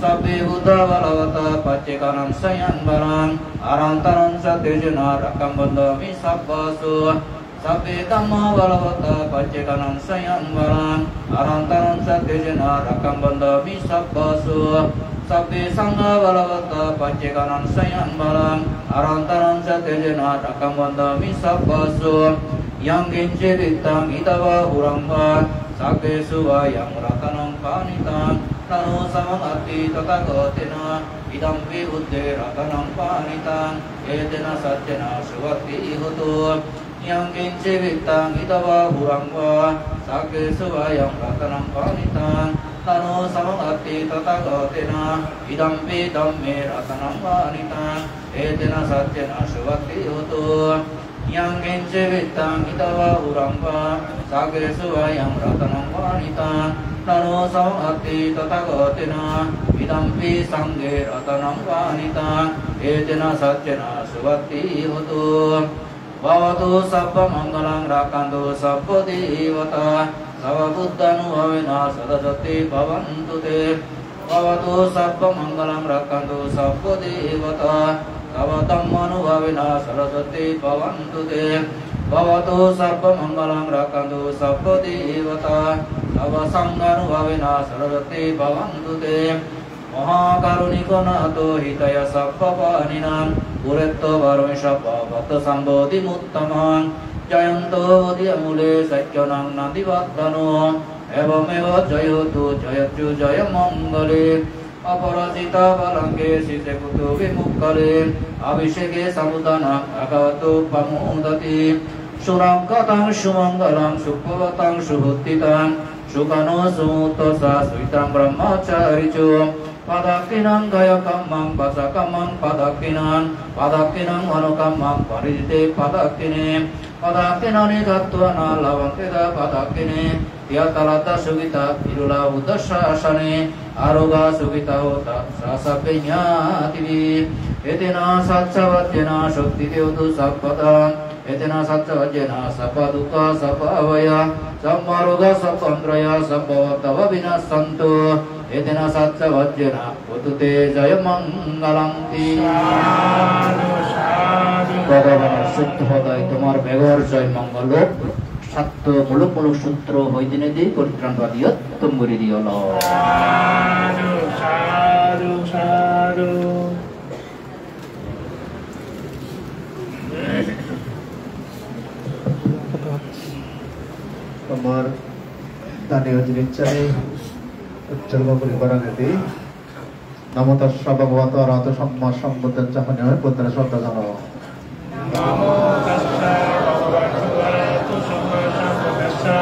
Sabbe buddhā balappattā, paccekānañca yaṃ balaṃ, arahantānañca tejena rakkhaṃ bandhāmi sabbaso. Sabbe dhammā balappattā, paccekānañca yaṃ balaṃ, arahantānañca tejena rakkhaṃ bandhāmi sabbaso. Sabbe saṅghā balappattā, paccekānañca yaṃ balaṃ, arahantānañca tejena rakkhaṃ bandhāmi sabbaso. Yaṅkiñci vittaṃ idha vā huraṃ vā, saggesu vā yaṃ ratanaṃ paṇītaṃ, na no samaṃ atthi tathāgatena, idampi buddhe ratanaṃ paṇītaṃ, etena saccena suvatthi hotu. Yaṅkiñci vittaṃ idha vā huraṃ vā, saggesu vā yaṃ ratanaṃ paṇītaṃ, na no samaṃ atthi tathāgatena, idampi dhamme ratanaṃ paṇītaṃ, etena saccena suvatthi hotu. Yaṅkiñci vittaṃ idha vā huraṃ vā, saggesu vā yaṃ ratanaṃ paṇītaṃ, na no samaṃ atthi tathāgatena, idampi saṅghe ratanaṃ paṇītaṃ, etena saccena suvatthi hotu. Bhavatu sabbamaṅgalaṃ, rakkhantu sabbadevatā, sabbabuddhānubhāvena sadā sotthī bhavantu te. Bhavatu sabbamaṅgalaṃ, rakkhantu sabbadevatā, sabbadhammānubhāvena sadā sotthī bhavantu te. Bhavatu sabbamaṅgalaṃ, rakkhantu sabbadevatā, sabbasaṅghānubhāvena sadā sotthī bhavantu te. Mahākāruṇiko nātho hitāya sabbapāṇinaṃ, pūretvā pāramī sabbā patto sambodhimuttamaṃ. Jayanto bodhiyā mūle sakyānaṃ nandivaḍḍhano, evameva jayotu jayassu jayamaṅgale. Aparājitapallaṅke sīse paṭhavipokkhare, abhiseke sabbabuddhānaṃ aggappatto pamodati. Sunakkhattaṃ sumaṅgalaṃ supabhātaṃ suhuṭṭhitaṃ, sukhaṇo sumuhutto ca suyiṭṭhaṃ brahmacārisu. Padakkhiṇaṃ kāyakammaṃ vācākammaṃ padakkhiṇaṃ, padakkhiṇaṃ manokammaṃ paṇidhī te padakkhiṇe. Padakkhiṇāni katvāna labhantatthe padakkhiṇe. Tyagatā laddhā sukhitā viruḷhā buddhasāsane, arogā sukhitā hotha saha sabbehi ñātibhi. Etena saccavajjena sotthi hotu sabbadā. Etena saccavajjena sabba dukkhā sabba bhayā sabba rogā sabba antarāyā sabba upaddavā vinassantu. Etena saccavajjena hotu te jayamaṅgalam. Sādhu, sādhu. Bhagavanor sutro hodai tomar begor joy mongol hok. Satto muluk muluk sutro hoi dinei di poritran padiyo tum guri diyo lo. Sādhu, sādhu, sādhu. Tomar daniyo jinissani utsorgo guribar agedi Namo tassa bhagavato arahato sammasambuddhassa hoi nai, buddhore sroddha janao. Namo tassa bhagavato arahato sammasambuddhassa.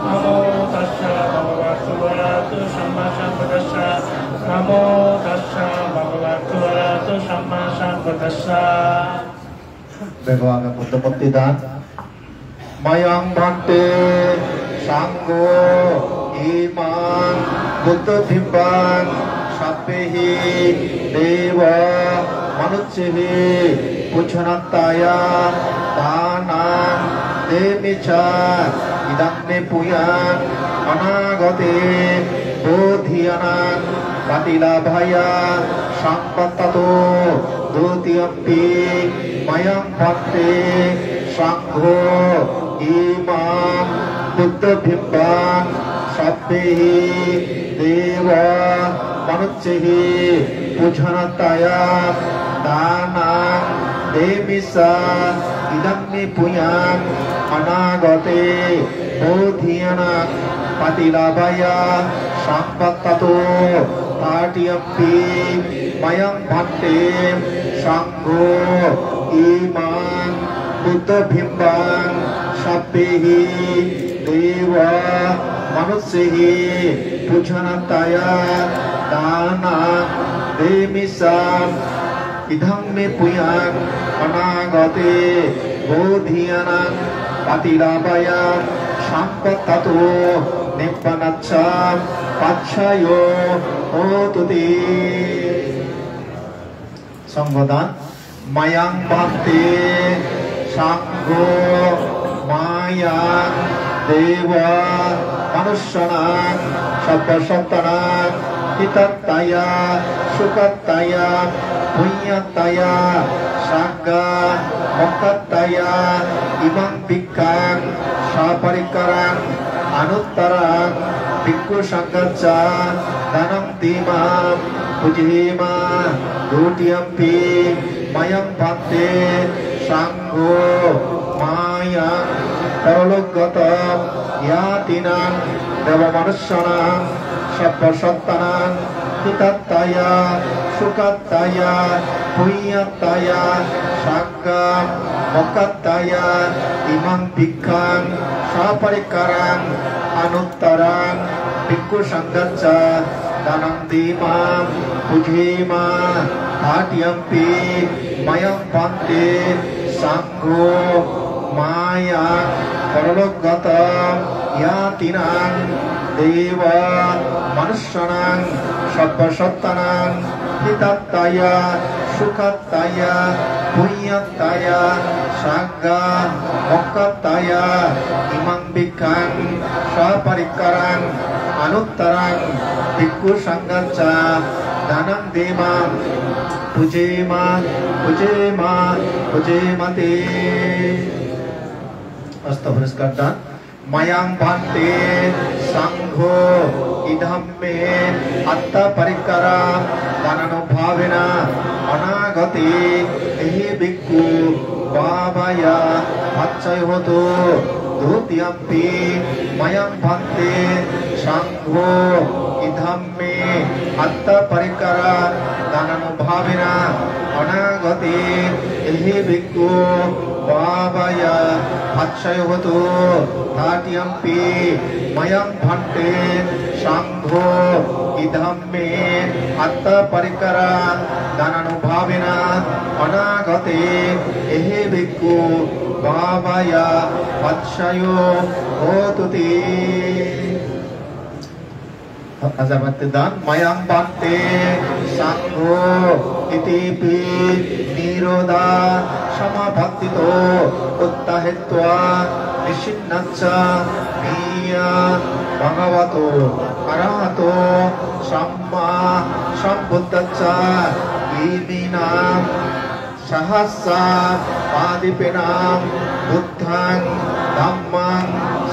Namo tassa bhagavato arahato sammasambuddhassa. Namo tassa bhagavato arahato sammasambuddhassa. Bego age Buddho murti dan. Mayaṃ bhante saṅgho imaṃ buddhabimbaṃ sabbehi deva manussehi pūjanatthāya dānaṃ demissa. Idaṃ me puññaṃ anāgate bodhiyānaṃ paṭilābhāya saṃvattatu. Dutiyampi mayaṃ bhante saṅgho imaṃ buddhabimbaṃ sabbehi deva manussehi pūjanatthāya dānaṃ demissa. Idaṃ me puññaṃ anāgate bodhiyānaṃ paṭilābhāya saṃvattatu. Tatiyampi mayaṃ bhante saṅgho imaṃ buddhabimbaṃ sabbehi deva manussehi pūjanatthāya dānaṃ demissa. Idaṃ me puññaṃ anāgate bodhiyānaṃ paṭilābhāya saṃvattatu. Nibbānassa paccayo hotu te. Saṅghodan. Mayaṃ bhante saṅgho mayaṃ deva manussānaṃ sabbasattānaṃ hitatthāya sukhatthāya puññatthāya sagga mokkhatthāya imaṃ bhikkhaṃ saparikkhāraṃ anuttaraṃ bhikkhusaṅghassa dānaṃ demassa pūjema. Dutiyampi mayaṃ bhante saṅgho mayaṃ Paralokgata ñātīnaṃ devamanussānaṃ sabbasattanaṃ hitattaya sukhāttaya puññattaya saṅgha mokkhattaya imaṃ bhikkhaṃ saparikkhāraṃ anuttaraṃ bhikkhusaṅghassa dānaṃ dema pūjema. Tatiyampi mayaṃ bhante saṅ gho mayaṃ paralokgata ñātīnaṃ devamanussānaṃ sabbasattanaṃ hitattaya sukhāttaya puññattaya saṅgha mokkhattaya imaṃ bhikkhaṃ saparikkhāraṃ anuttaraṃ bhikkhusaṅghassa dānaṃ dema pūjema pūjema pūjemāti. Asta poriskar dan. Mayaṃ bhante saṅgho idhampi attaparikkhāra dānānubhāvena anāgate ehi bhikkhu bhāvāya paccayo hotu. Dutiyampi mayaṃ bhante saṅgho idhampi attaparikkhāra dānānubhāvena anāgate ehi bhikkhu bhāvāya paccayo hotu. Tatiyampi mayaṃ bhante saṅgho idhampi attaparikkhāra dānānubhāvena anāgate ehi bhikkhu bhāvāya paccayo hotuti. Aja bhante dan. Mayaṃ bhante saṅgho itipi nirodha samapattito uttahitvā nisinnassa niyā bhagavato arahato sammāsambuddhassa iminā sahassapadīpenam buddhaṃ dhammaṃ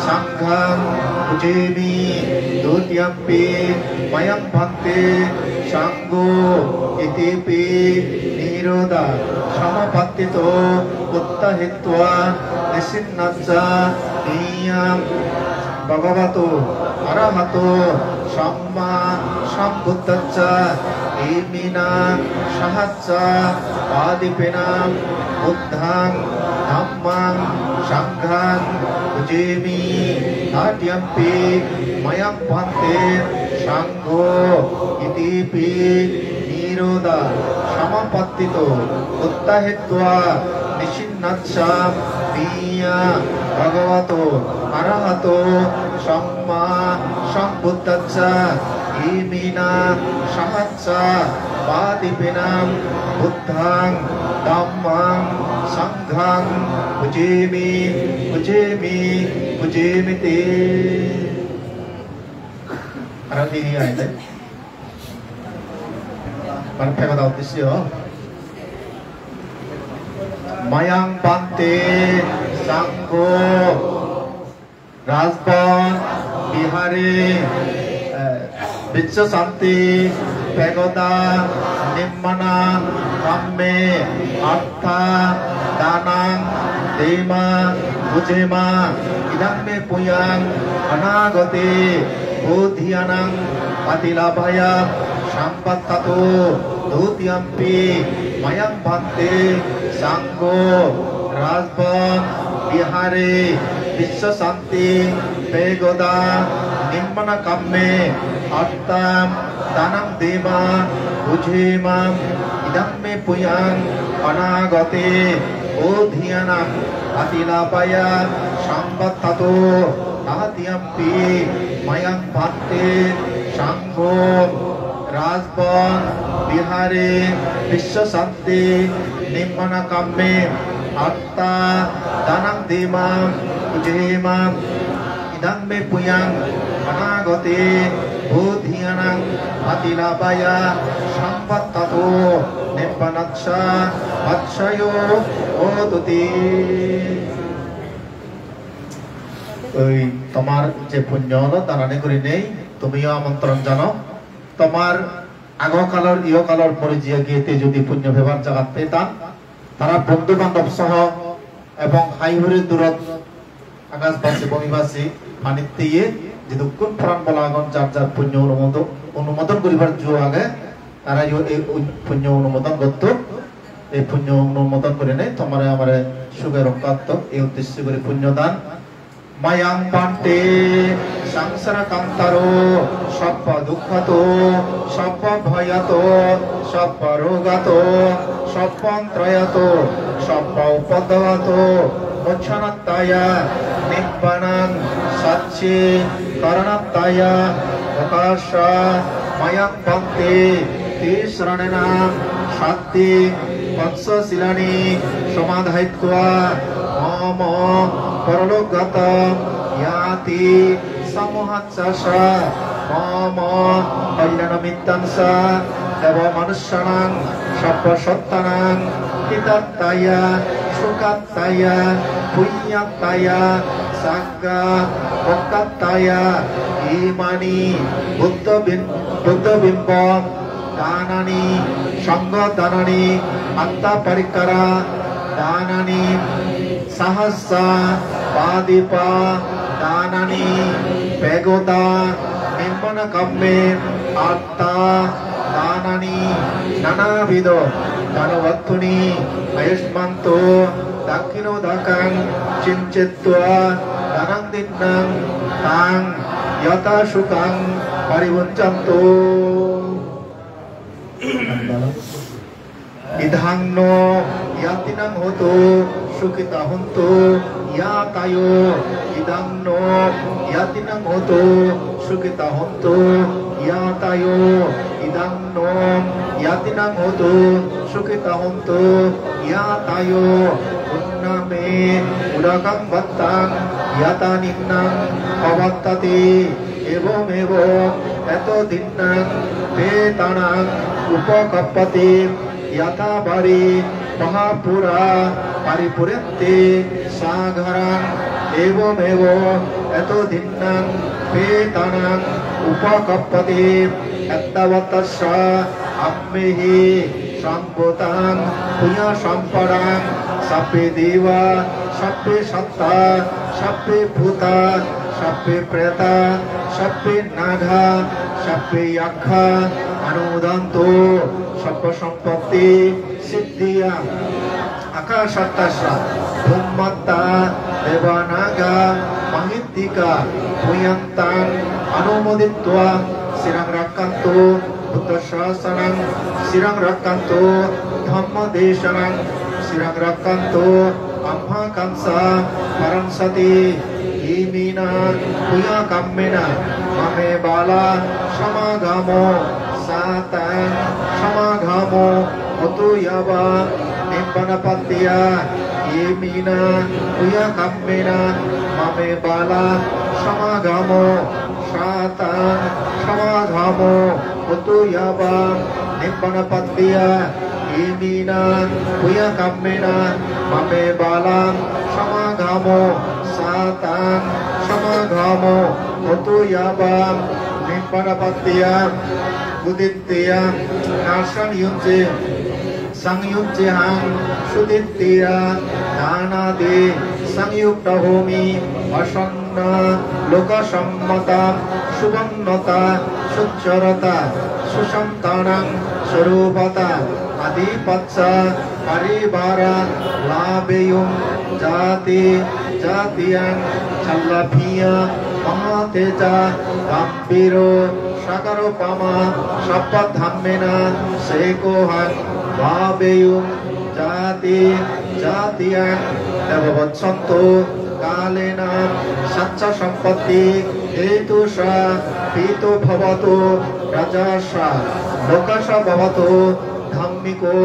saṅghaṃ pūjemi. Dutiyampi mayaṃ bhante saṅgho itipi nirodha samapattito uttahitvā nisinnassa niyā bhagavato arahato sammāsambuddhassa iminā sahas ssapadīpenam buddhaṃ dhammaṃ saṅghaṃ pūjemi. Tatiyampi mayaṃ bhante saṅgho itipi nirodha samapattito uttahitvā nisinnassa niyā bhagavato arahato sammāsambuddhassa iminā sahas ssapadīpenam buddhaṃ dhammaṃ saṅghaṃ pūjemi pūjemi pūjemiti. Aro hi hi aide? Bar pego da uddesyo. Mayaṃ bhante saṅgho Rajbon Vihare, eh, Vissashanti Pagoda Nimmana Kamme Artha Danaṃ Dema Pujema. Idaṃ me puññaṃ anāgate bodhiyānaṃ paṭilābhāya saṃvattatu. Dutiyampi mayaṃ bhante saṅgho Rajbon Vihare Vissashan ti Pagoda Nimmana Kamme Artha Danaṃ Dema Pujema. Idaṃ me puññaṃ anāgate bodhiyānaṃ paṭilābhāya saṃvattatu. Tatiyampi mayaṃ bhante saṅgho Rajbon Vihare Vissashanti Nimmana Kamme Artha Danaṃ Dema Pujema. Idaṃ me puññaṃ anāgate bodhiyānaṃ paṭilābhāya saṃvattatu. Nibbanassa paccayo hotuti. Oi tomar je punyo olo danani gurinei tumiyo amontron jano. Tomar ago kalor, iyo kalor mori jiye giyete jodi punyo pebar jagat petan, tara bondhu bandhob soho ebong hai hure durot, Akashbasi, bhumibasi, panitte ye, jidukkun poran bola agon, jar jar punyo onumodo-, onumodon guribar ju age, tara yo ei u-, punyo onumodon gotton. Ei punyo onumodon gurinei tomare amare suge rokka otto, ei uddesyo guri punyo dan. Mayang bhante sangsara kantaro sabba dukkhato sabba bhayato sabba rogato sabba antrayato sabba upaddavato mochanattaya nibbanang sacchi karanattaya okasha mayang bhante tisranena satting panchasilani samadhaitvā mama paralokagata ñāti samuhassa mama kalyāṇamittaṃ ca devamanussānaṃ sabbasattvanānaṃ hitattaya sukhā ttaya puññattaya sagga mokkhattaya imāni buddhabim-, buddhabimba dānāni saṅghadanāni aṭṭha parikkara dānāni sahassa pādīpa dānāni pegoda nimmānakamme aṭṭha dānāni nānāvidha dānavattuni āyasmanto dakkhiṇodakaṃ ciñcitvā dānaṃ dinnaṃ taṃ yathāsukhaṃ paribhuñjantu. Idaṃ no ñātīnaṃ hotu sukhitā hontu ñātayo. Idaṃ no ñātīnaṃ hotu sukhitā hontu ñātayo. Idaṃ no ñātīnaṃ hotu sukhitā hontu ñātayo. Puññā me udakaṃ bhaddhaṃ yathā ninnaṃ pavattati. Evameva eto dinnaṃ petānaṃ upakappati. Yathā vārivahā pūrā paripūrenti sāgaraṃ. Evameva eto dinnaṃ petānaṃ upakappati. Ettāvatā ca amhehi sambhataṃ puññasampadaṃ sabbe devā sabbe sattā sabbe bhūtā sabbe pretā sabbe nāgā sabbe yakkhā anumodantu sabbasampatti siddhiyā. Ākāsaṭṭhā ca bhummaṭṭhā devā nāgā mahiddhikā puññaṃ taṃ anumoditvā ciraṃ rakkhantu buddhasāsanaṃ, ciraṃ rakkhantu dhammadesanaṃ, ciraṃ rakkhantu amhākaṃ ca. Paranasati iminā puññakammena mame bala samāgamo sataṃ samāgamo hotu yāva nibbānapattiya. Iminā puññakammena mame bala samāgamo sataṃ samāgamo hotu yāva nibbānapattiya. Iminā puññakammena mame bala samāgamo sataṃ samāgamo hotu yāva nibbānapattiya. Uditteya na saṃyuñjī saṃyuñjehaṃ, suditteya na nādi saṃyuttā homi. Asannā lokasammatā suvaṇṇatā succaratā susantānaṃ sarūpatā ādhipacca parivārā lābheyyuṃ jāti jātiyaṃ. Jallabhiyā mahātejā gambhīro sāgarūpamā sabbadhammena sekohaṃ bhāveyyuṃ jāti jātiyaṃ. Devo vajjantu kālena saccasampatti hetu ca pīto bhavatu rājā ca lokā ca bhavatu dhammiko.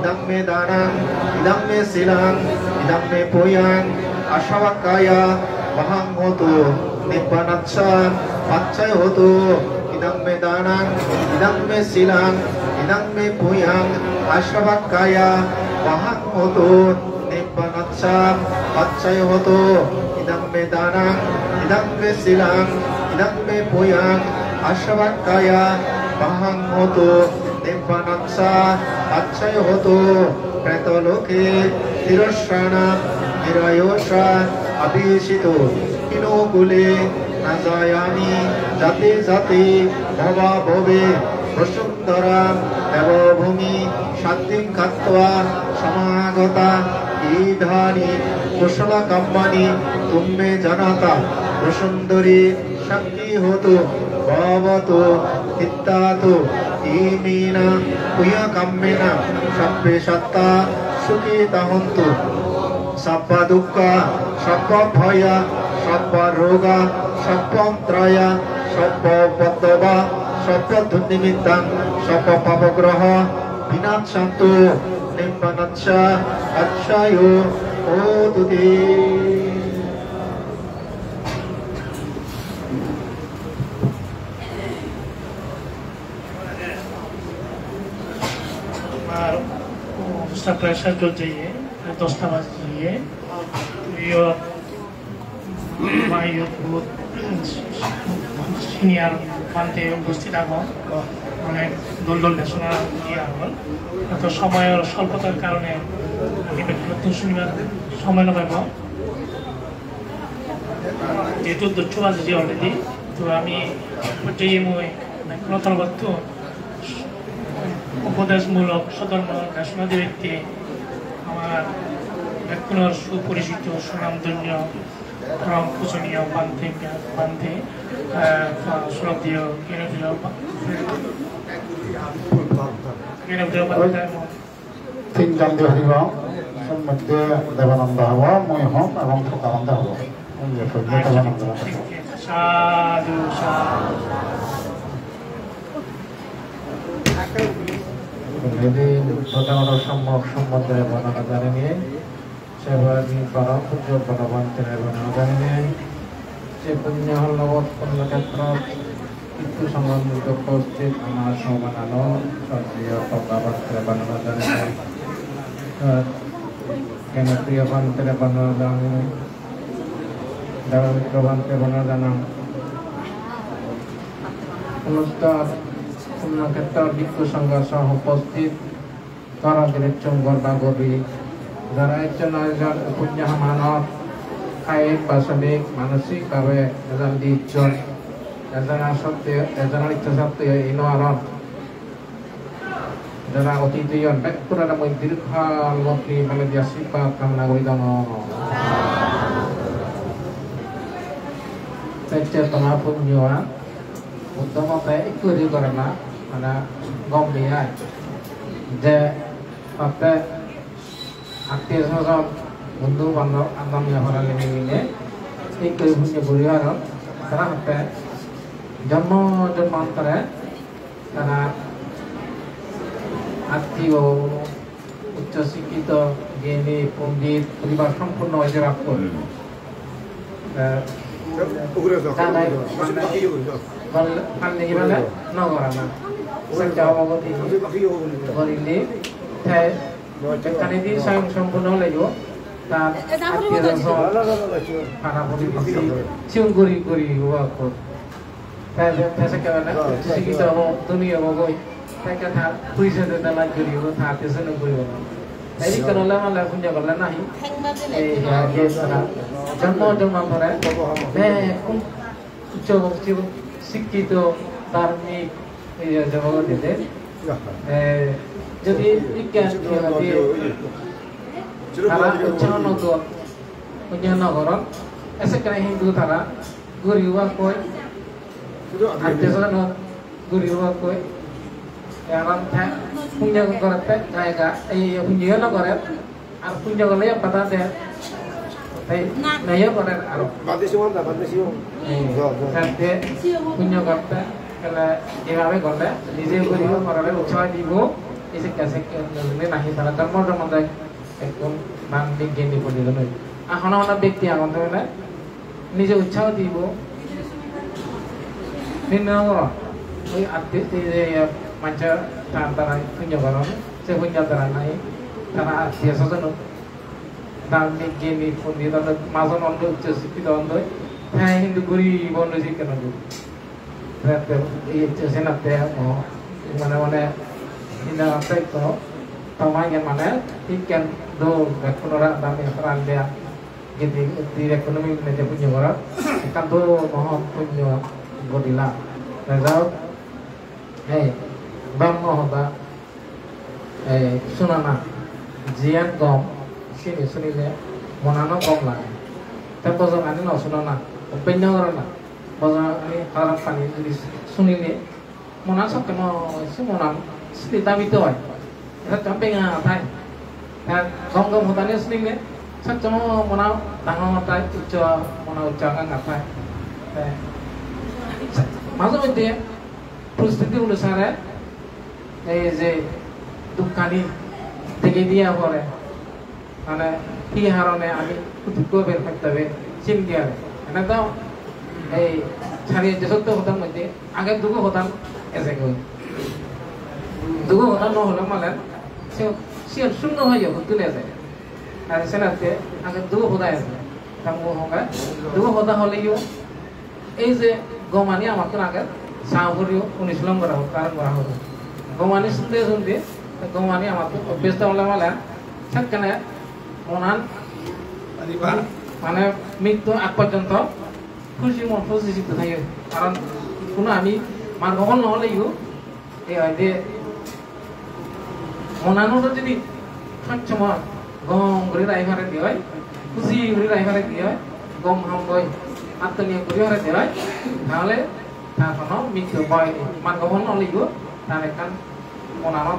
Idaṃ me dānaṃ idaṃ me sīlaṃ idaṃ me puññaṃ āsavakkhāya vahaṃ hotu nibbānassa paccayo hotu. Idaṃ me dānaṃ idaṃ me sīlaṃ idaṃ me puññaṃ āsavakkhāya vahaṃ hotu nibbānassa paccayo hotu. Idaṃ me dānaṃ idaṃ me sīlaṃ idaṃ me puññaṃ āsavakkhāya vahaṃ hotu nibbānassa paccayo hotu. Pretoloke tirosāna nirāyo ca Abhishito hino kule najayami jate jate bhava bhave vasundhara devabhumi saddhim katvā samāgatā idāni kusala kammāni tumhe janatā vasundhari sakkhī hotu bhavatu hitāya tu imena puññakammena sabbe sattā sukhitā hontu. Sabba dukkhā sabba bhayā sabba rogā sabba antarāyā sabba upaddavā sabba dunnimittā sabba pāpaggahaṃ vināsantu nibbanassa paccayo hotu te. Ar, o, sub-pressure chol jeye, dosta baji jeye. Iyot, ma iyot bahut senior bhante uposthit agon, onek dol dol desona diye agon. To somoyor solopotar karone ami bekkunottun sunibar somoy no pebo. Jehetu dosta baji jeye already, to ami pojjeye mui bekkuno torobottun upodesh mulok sodhormo desona dibatte amar bekkunor suporicito, sunamdhonyo, porom pujoniyo bhante, bhante, eh, sroddheyo, gyanodheyo bha-, gyanodheyo bhante, tinjon di paribo, sor moddhe Debananda hobo, mui hom ebong Sodananda hobo. Ei je pojje Debananda hobo. Sadhu, sadhu. Tumi di Buddho dhormo sommok sombondhe bondona janai, se pore di param pujjo Buddho bhantere bondona janai, se punyo halobot punyo khetrot bhikkhu songho mujjot uposthit amar somanano sodriyo Pogga bhantere bondona janai, eh, Gyanpriyo bhantere bondona janai, Dharmikko bhantere bondona janai. Onusthan punyo khetrot bhikkhu songho soh uposthit, goro grihosto gorba gorbi, jara ecchon ajojon punyo hamanot, kayik, basonik, manosik bhabe ejon di ecchon, ejonor sotte, ejonor iccha sotte ei no aron. Jara otit oyon bekkunore mui dirghal mukti mane di ashirbad kamona guri dong. Ecche toma punyo an. Buddho mote ekku guri gorana, mane gom nei ai. Je hotte attiyo sojon, bondhu bandhob, adamya parali milinei ekku guri punyo guri aron, tara hotte jonmo jonmantore tara attiyo, uccho sikkito, gyani, pondit, poribar sompurno oi jebak goi. Hmm. Eh, ugure jaw, janai, ugure jaw. Bol-, panni gibale no gorana. Sakka obogoti gorile, te ekkani din soyong sompurno oleyo, tar attiyo swajon, para purobesi, sigun guri guri obo ekko. Te, te, te sekke mane, sikkito obo, dhoni obo goi. Te ekke tar porisoy dena laj guribo, tar tuition guribo na. Te ekke ole mane punyo gorle nahi. Ei, ya, ye, tara. Jonmo jonmantore, bekkun uccho sikkito, dharmik, ei, jogogode. Eh, jodi ikke, tara uccho no do, punyo no goron, esekkene hintu tara guribo koi. Attiyo swajon guribo koi. Karon te punyo gorette jai jai, ei punyo no gore, ar punyo gorle pada de. Te nayo gore aro. Bade sigon da, bade sigon. Ei, ja, ja. Te punyo gorette, tale jebhabe gorle, nije guribo, gorle utsaho dibo, ei sekke sekke nahi tara jonmo jonmantore. Ekkun bhante gyani pondit noi. Ar hono hono bekti agon te mane nije utsaho dibo. Nino oi attiyo, ei je manjor tar dara punyo goron, se punyo dara nahi tara attiyo swajon dharmik gyani pondit ondo, majon ondo, uccho sikkito ondo, te hintu guribo no sikke no. Te, te, ei, te, senotte, o, mone mone, hinang atte ekko, toma iyen mane, ikken dol, bekkunore adami horan dia. Gedi, gedi economy mete punyo gora, ekkan do mohon punyo godila. Result, hey, bang mohoda, hey, sunana, jiyan gom, sini sunile, monano gom lage. Te bojong ani no sunana, open no gorana, bojong ani harap pani judi sunile, Monan sokke mo se monan sidi dabi to oi. Eta chom benga thai. Ta gom gom hodani sini ne. Sokke mo mona dangor thai, uccho mona uccho ganga thai. Te majo moddhe poristiti onusare ei je dukkani dege diya pore. Mane, hi harone ami kututto ber hotte be sin diare. Ene to ei sari je sotto hoda moddhe age dugo hoda eje goi. Dugo hoda no hole mane se, se sunno hoye hutun eje. Ar senatte age dugo hoda eje. Tango hoga dugo hoda hole yo Ei je gomani amattun age, sa puriyo unis lom gora hok, karon gora hok. Gomani sunde sunde, gomani amattun obbyas ole male, sekkene monan mane mittu ag porjonto huji mon huji sitto thayo. Karon kuno ami margo hol no oleyo, Ei hoide, monanore jodi sob somoi gom guri ragei pare de oi, huji guri ragei pare de oi, gom ham goi attoniye guri pare de oi, tahole tar hono mittu boi nei. Margo hol no oleyo, tar ekkan monanot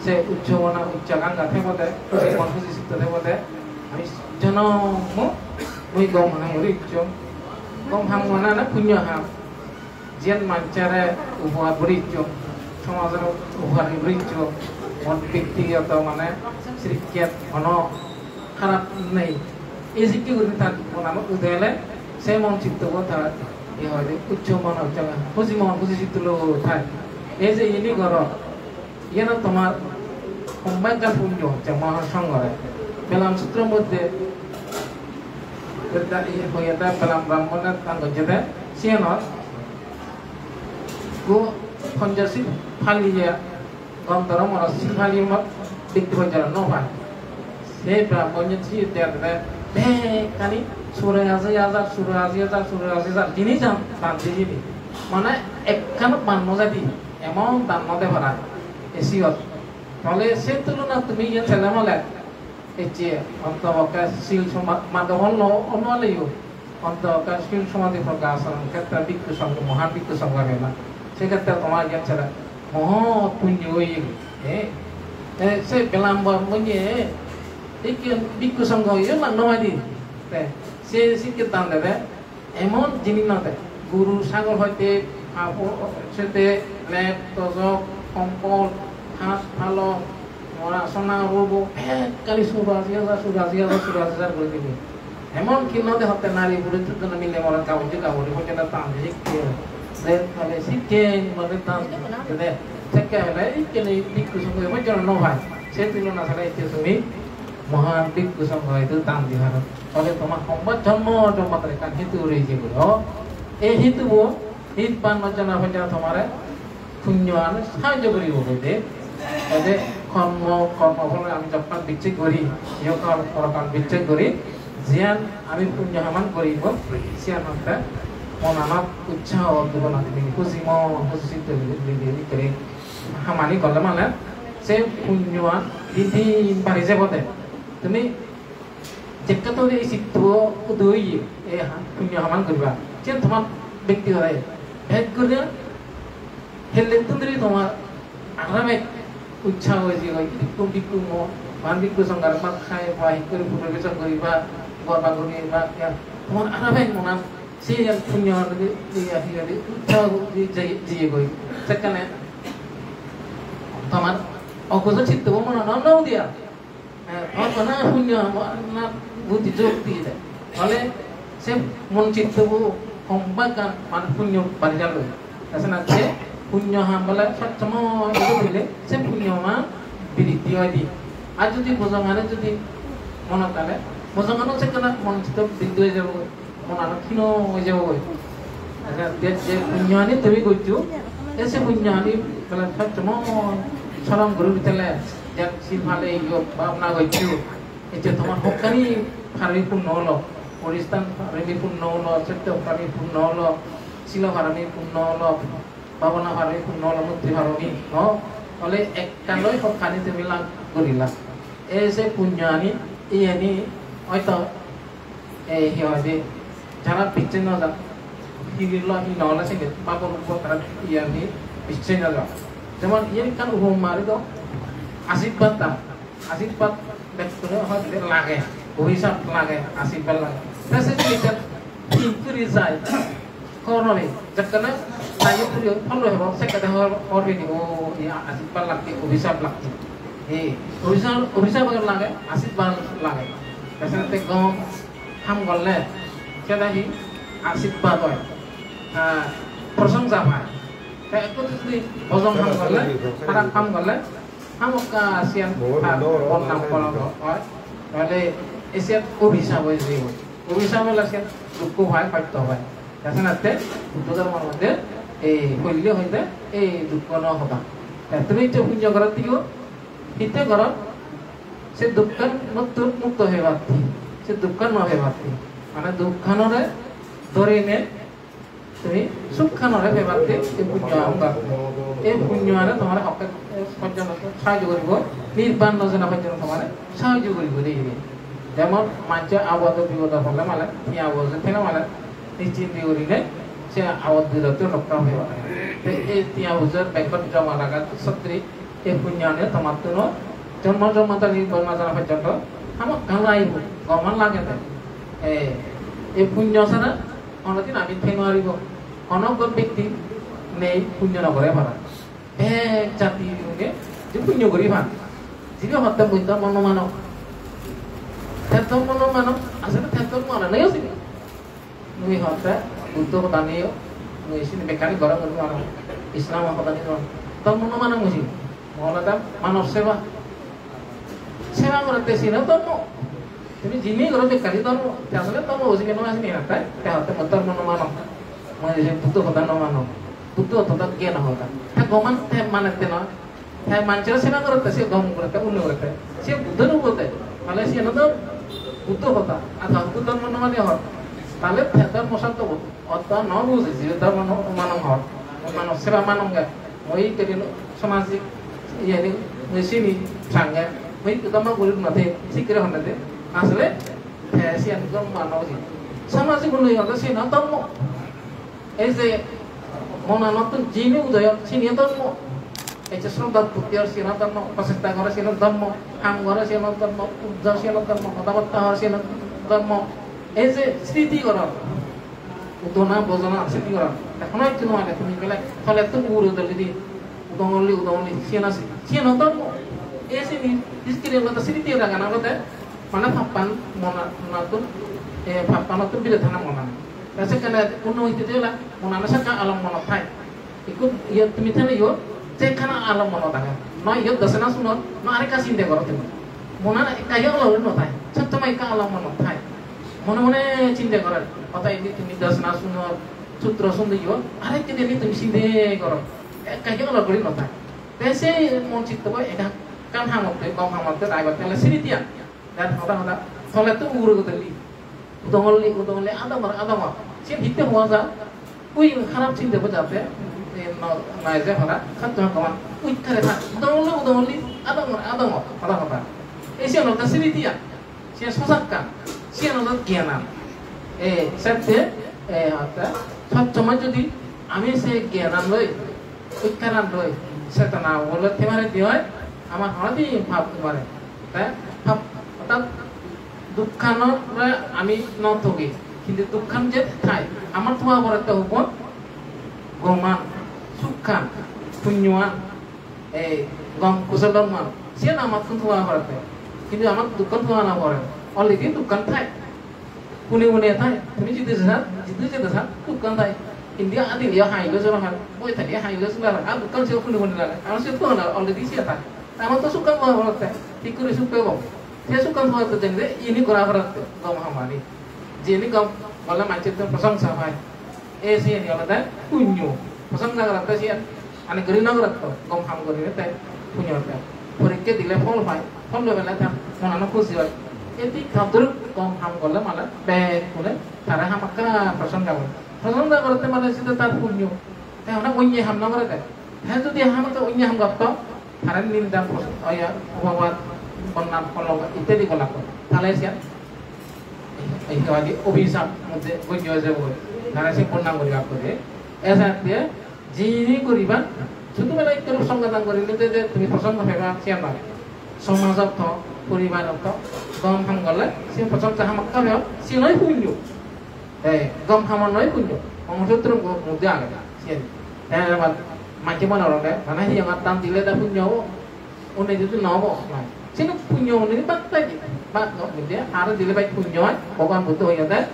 se uccho mona, uccho ganga thebo de, huji mon huji sitto thebo de, ami jonom mui gom ham guri icchong. Gom ham mane punyo ham. Jiyan manjore upohar guri icchong, somajore upohar guri icchong, mon bektigoto mane sirikket hono harap nei. Ei sikke guri tar monanot ude ele se mon chittobo tar, ei hoide, uccho mon, uccho huji mon, huji chitto loi thai. Ei je ini goro, Iyan tomar homba ekkan punyo hocche Mahasongore. Belam Sutro moddhe hoyede Belam Brahmone dan gojjede, siyanot go Panchashil paliye, gom dhormoro sil paliye mot bikti pojjara no pai. Se Brahmone si dede bekkani sure aji hajar, sure aji hajar, sure aji hajar jinis dan, dan dijini. Mane ekkan ban no jadi. Emon dan no de para, ei siyot. Tole se tulonat tumi iyen sele mole, ei je ontopokke sil soma-, margo hol no, no oleyo, ontopokke sil somadhi progga acharon khetre bhikkhu songho, mohan bhikkhu songho age na. Se khetre tomar iyen sele moha punyo oye, eh? Eh, se Belam Brahmone, eh, ikke bhikkhu songho oye na no adi. Te, se sikke dan dede, Emon jinis no de, guru, sagol hoite, apor, sete, lep, tojok, kompol, hat, palong, mora, sona, rubo, bekkani suraji hajar, suraji hajar, suraji hajar guri dibe. Emon ki no de hotte nari puri, tuddono mile morot, gabujje gaburi, pojjonto dan de sikke. De, tale sikke, mane dan de. Sekke hele, ikkene bhikkhu songho, pojjonto no pai. Se tulona sale ikke tumi, mohan bhikkhu songho, itu dan di paro. Tole tomar homba jonmo jonmo dhori ekkan hetu roye guri. O, ei hetubo, ei banno jona pojjonto tomare punyo ani sahajjo guribo hoide. Ede kormo, kormo phole ami jokkon bichchek guri, iyo kor-, korokon bichchek guri, jiyan ami punyo haman guribo, siyan hotte monanot utsaho dibo na tumi, huji mon, huji sitte guri, guri, guri, guri hamani gorle mane, se punyoan din din bari jebode. Tumi Jekke tumi ei sitto udu oye, ei ha-, punyo haman guriba. Siyen tomar bektigoto. Bek guri hellettun dhuri tomar arabek utsaho oi jeyegoi. Bhikkhu, bhikkhu mo, mohan bhikkhu songhor bhat khai, ba hi guri puribeson guriba, gorba guriba, ya. Tomar arabek monan siyen punyo guri, iya, iya, utsaho oi jeyegoi. Sekkene tomar okujor sittobo monan no udiya. Eh, bhabana punyo hamana buddhi jog diye de. Tale se mon chitto bu homba ekkan mane punyo bari jalo. Asana se punyo ham bole sob somoy idu dile se punyo ma biriddhi oi di. Ar jodi bojongani jodi monot thale, bojongano se kana mon chitto biriddhi oi jabo. Monano hino oi jebogoi. Acha, je, je punyani tumi gojjo, e se punyani bele sob somoy soron guri thele, je sil pale iyot bhabna gojjo, e je tomar hokkani parami punno olo, Odistan parami punno olo, Satya parami punno olo, Sila parami punno olo, Bhabona parami punno olo, Maitri parami, no? Ole ekkan loi hokkani tumi lab gorila. Ei je punno ani, iyeni hoito, ei hi hoide, jara bicche no ja, hi lo hi no ole sege, babor upor tara iyeni bicche no ja. Jemon iyen ekkan upoma ari do, ashirbad dan. Ashirbad bekkune hoide lage, obhisap lage, ashirbad lage. Te se jinissan hi guri jai, hobor no pei. Jekkene jai puri phollo hebo, sekkene hobor, hobor pei dibo, "O, iye ashirbad lagge, obhisap lagge." Ei, obhisap, obhisap lage, ashirbad lage. Te se te gom ham gorle, seta hi ashirbad oi. Ah, prosongsa pai. Te ekko jodi bojong ham gorle, harap ham gorle, hamakkai siyan tar bodnam goron oi. Tale siyan obhisap oi jebo. Obhisap ole siyan dukko pai, hosto pai. Te senotte Buddho dhormor moddhe ei hoile hoide ei dukko no hoda. Te tumi je punyo gorot diyo, hitte gorot, se dukkan mukto, mukto hebatte, se dukkan no hebatte. Mane dukkanore dhorine tumi sukkanore pebatte ei punyo an gor. Ei punyo ane tomare hokke porjonto sahajjo goribo, nirban no jana porjonto tomare sahajjo goribo de ibe. Jemon manje abot bipodot porle mane, tiya poje thele mane, nischinte gurinei se abot bipodottun rokka obo. Te ei tiya poje bank-ot joma raga sotte ei punyo ane tomattuno jonmo jonmantore nirban no jana porjonto hamakkai laibo, gom lage de. Ei, ei punyo sara honodin ami thei no paribo. Hono ekko bekti nei punyo no gore para. Bek jati unge je punyo guri pan. Jibe hotte mui dhormo no manong. Te dhormo no manong, asole te dhormo mananei osibe. Mui hotte Buddho hodaniyo, mui sini bekkani gorong guri manong. Islam hodani no. Dhormo no manong mui sini. Mui olode manob seba. Seba gorotte sino dhormo. Tumi jini goro bekkani dhormo, te asole dhormo buji geno asini na, tai? Te hotte mui dhormo no manong. Mui je Buddho hoda no manong. Buddho hoda to gyan hoda. Te goman te manette na. Te manjore seba gorotte, se gom gorotte, unno gorotte. Se Buddho no bolte. Mane se no to Buddho hoda. Ar ta Buddho no mane hor. Tale te dhormo santo bo. Otta no buji je dhormo no manong hor. Manob seba manong ge. Mui kedin samajik iyeni, mui sini sange, mui ekko dhormo guri mate sikkire honne de. Asole te siyan dhormo no oi. Samajik unnoyon de siyan dhormo. Ei je monanottun jini udoyon sini dhormo. Ei je sroddha bhakti or siyan dhormo, prochesta gore siyan dhormo, ham gore siyan dhormo, pujo siyan dhormo, hoda batta hor siyan dhormo. Ei je sriti goron, udona bojona sriti goron. Te hono hissu no age, tumi bele tolettun ugure doli di. Udon olli, udon olli, siyan ase. Siyan o dhormo. Ei sini, history olode sriti ragana olode, mane pappan mona, monattun, eh, pappanottun biret thana mona. Te sekkene unno hitte de ola, monano sakka alom monot thai. Ikko iyot tumi thele yo, jekkana alom monot age. No iyot desona sunot, no arekka sinde goro tumi. Monan ekka yo alom no thai. Sottomai ekka alom monot thai. Mone mone sinde goro. Hoda indi tumi desona sunot, sutro sunot yo, arekka dini tumi sinde goro. Ekka yo alom guri no thai. Te se mon chitto bo ekkan hamotte, gom hamotte, daibatte ole sriti an. Te hoda hoda, tolettun ugure doli. Udon olli, udon olli, adongor, adongor. Siyen hitte hua ja? Ui harap sinte bo jate, e, no, nai je para, satto hokkoman, ui kare thak. Udon olli, udon olli, adongor, adongor, hoda hoda. Ei siyen olode sriti an. Siyen sojakkan. Siyen olode gyan an. E, sette, e, hoda, sob somoi jodi ami se gyan an loi, ui kare an loi, chetona bole thei pari de oi, amar honodin pap no pare. Te pap, orthat dukkanore ami no thogi, hintu dukkan je thai, amar thua pore te hubon goman, sukkan, punyoan, ei gom kusol dhorman, siyan amattun thua pore te. Hintu amar dukkan thua no pore, already dukkan thai. Pune pune thai, tumi jidi jesa, jidi jesa, dukkan thai. India adil ya hai lo jora hai, boi thai ya hai lo jora hai, a dukkan se pune pune lage, amar se thua na already se thai. Amar to sukkan thua pore te, thik guri suk pebo. Se sukkan thua te jengde, ini gora pore te, gom hamani. Jeni gom, bole manche to prosongsa pai. E siyeni olode punyo. Prosongsa gorotte siyan, ani guri no gorotto, gom ham gurile te punyo te. Porikke dile phol pai, phol loi pele te monano khusi oi. Edi kadur gom ham gorle mane bekkune tare hamakkai prosongsa gore. Prosongsa gorotte mane sidu tar punyo. Te hone onye ham no gore de. Te jodi hamakkai onye ham gotto, tare ninda pros-, oya, opobad, bonnam, kolonko ittadi golakko. Tale siyan ei, ei hoide obhisap moddhe gonyo oi jebo. Tare se bonnam guri bakko de. Esatte jini guriba, sudu bela ekko songho dan gurile je, je tumi prosongsa peba, siyan noi. Somajot to, poribarot to, gom ham gorle, siyan prosongsa hamakkai peba, siyan noi punyo. Ei, gom hamor noi punyo. Brahmasutror mo-, moddhe age, siyan. Te ebar manje mone gorode, mane hi amar dan dile da punyo obo. Unni jodi no obo, noi. Sino punyo unni bak tai di. Bak no, bujhe, aro dile bai punyo oi, Bhogoban Buddho hoyede,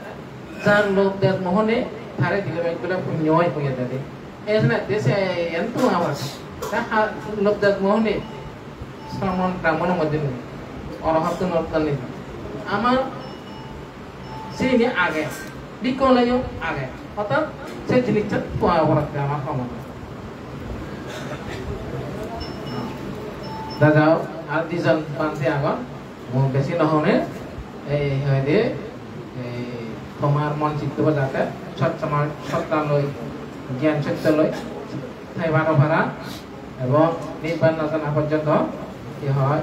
jar lobh dej moho nei, tare dile bai bole punyo oi hoyede de. Esne dese entu awas. Ta ha lobh dej moho nei. Sramon Brahmon moddhe nei. Orohot no nei. Amar sini age. Bikkoleyo age. Orthat se jinissan pua porotte amar somaj. Dada, ar dijon bhante agon. Mo besi no hone, ei hoide, ei tomar mon chitto bo jate sot somaj, sot loi, gyan sotto loi, thai paro para, ebong nirban na jana porjonto, hi hoi,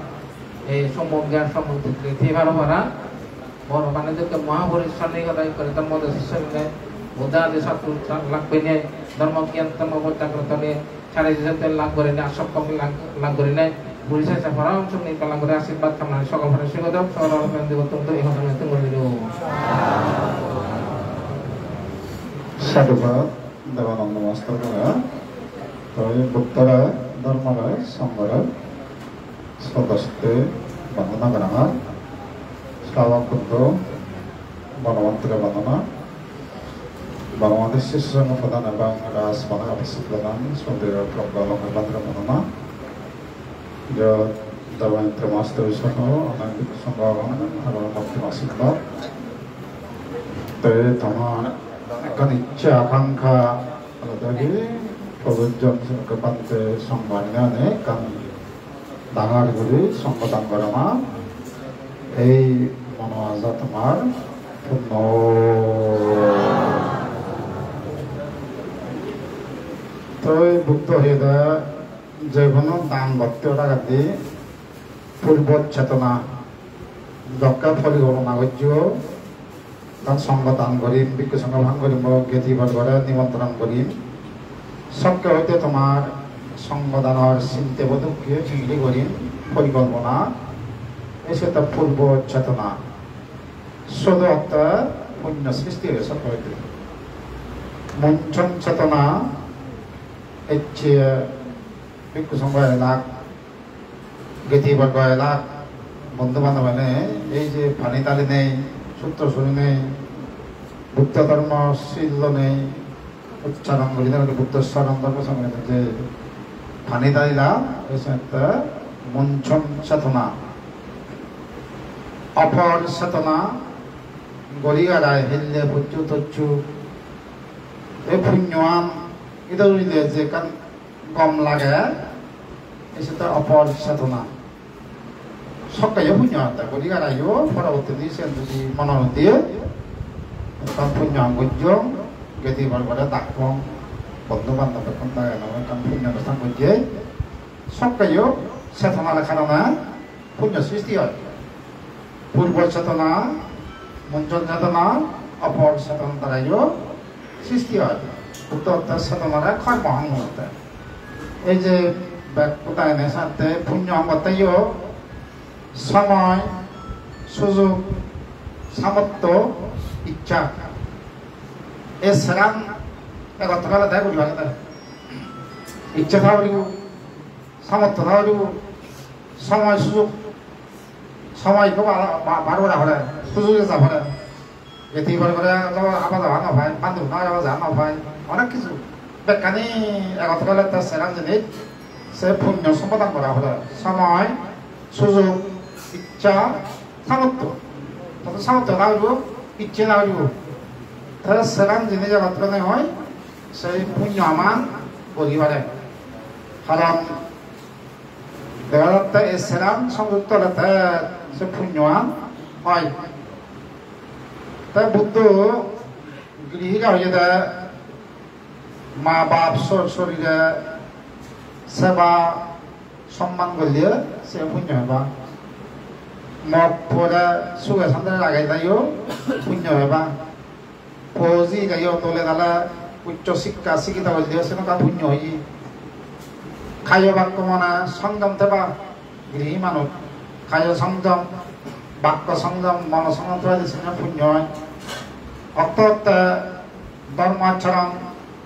ei sommok gyan, sommok ditti thai paro para, bor bani dokke Mahapurush sonni gora ikkore dhormo desa sorinei, Buddha adi sattu lak bene, dhormo gyan, dhormo bo jagroto ne, sari sette lak gurinei, asok kom lak, lak gurinei, puri sese param suk nirban lak guri ashirbad kamna sokol pore sigodok, sokol pore dibo tum tum, ihon tum tum guri dibo. Sadhubad, Debananda Master gora. Toi Buddhore, Dhormore, Songhore, sodoste bondona gorongor. Sravok Buddho, Bonobhantore bondona. Bhagwanir Sri Sangho Pradhan ebong Raj Bhanar Apasik Pradhan, Sundari Prabhu Alongkar Bhante Bondona, Jot Dharmendra Master Soho, Anand Sangho Bhavan, Aro Murti Masik Bab. Te tomar ekkan icche akankha olode hi, Prabhujjon Sangho Bhante Sangho Bhavan ane ekkan dangor guri songho dan gorana, ei mono aja tomar punno. Toi Buddho hoyede je hono dan gotte agedi purbo chetona dokke porikolpona gojjo, Ekkan songho dan gorim, bhikkhu songho bhang gorim, bo gedi borgore nimontron gorim. Sokke hoite tomar songho danor sinte bodokke hingiri gorim, porikolpona, ei se to purbo chetona. Sodo otte punyo sristi oye sokke hoite. Munchon chetona, ecche bhikkhu songho elak, gedi borgo elak, bondhu bandhob enei, ei je pani dalinei, sutro surinei, Buddho dhormo sil lonei, uchcharon gurinei, Buddho charon dhormo songho je pani dalila, ei senotte munchon chetona. Opor chetona, gori garai hille, pocchu tocchu, ei punyoan idu urile je ekkan gom lage, ei senotte opor chetona. Sokkeyo punyo otte, gori garayo, porobottidi siyen judi monot diye, ekkan punyo ham gojjong, gedi borgore dakkong, bondhu bandhob bekkun dageno, ekkan punyo onusthan gojje, sokkeyo chetonar karone punyo sristi oi. Purbo chetona, munchon chetona, opor chetona darayo sristi oi. Buddho otte chetonare kormo hong hotte. Ei je bek hodha ene satte punyo hong gotteyo somoy, sujog, samortho, iccha. Ei seran egottor ole de guri pare de. Iccha tha poribo, samortho tha poribo, somoy sujog, somoy ekko bar, bar, bar gora pore, sujog eja pore. Gedi borgore do haba jaba no pai, bandhob no haba jaba no pai, onek hissu. Bekkani egottor ole te seran jinis, se punyo sompadon gora pore. Somoy, sujog, iccha, samortho. Totto samortho tha poribo, icche tha poribo. Te seran jinis egottor ole hoi, sei punyo haman gori pare. Karon dega jatte ei seran songjukto ole te se punyoan Hoi. Te Buddho grihiga hoyede ma bap sor sorire seba somman golle se punyo heba. Mok pore suge sante rageleyo punyo heba. Poji gayo dole dale uccho sikka sikita golle senoka punyo oye. Kayo bakko mone songjom teba grihi manuj. Kayo songjom, bakko songjom, mono songjom teba di senoka punyo oye. Okte okte dhormo acharon,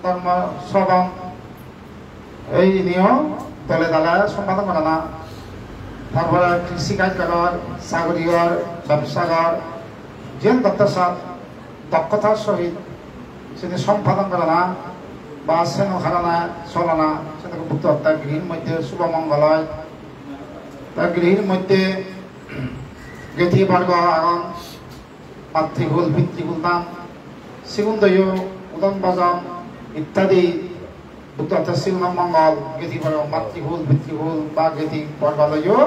dhormo sodon, ei iniyo dole dale sompadon gorana. Tar pore krishi kaj goror, sagori gor, bebsa gor, jiyen gotte sat dokkotar sohit sini sompadon gorana ba seno karone solana, senoke Buddho hotte grihir moddhe subo mongol oi. Ta grihir moddhe geti borgo agon, matrikul, pitrikul dan, sigun doyo udon bojon ittadi. Buddho hotte sigun mongol, geti borgo, matrikul, pitrikul ba geti borgo loyo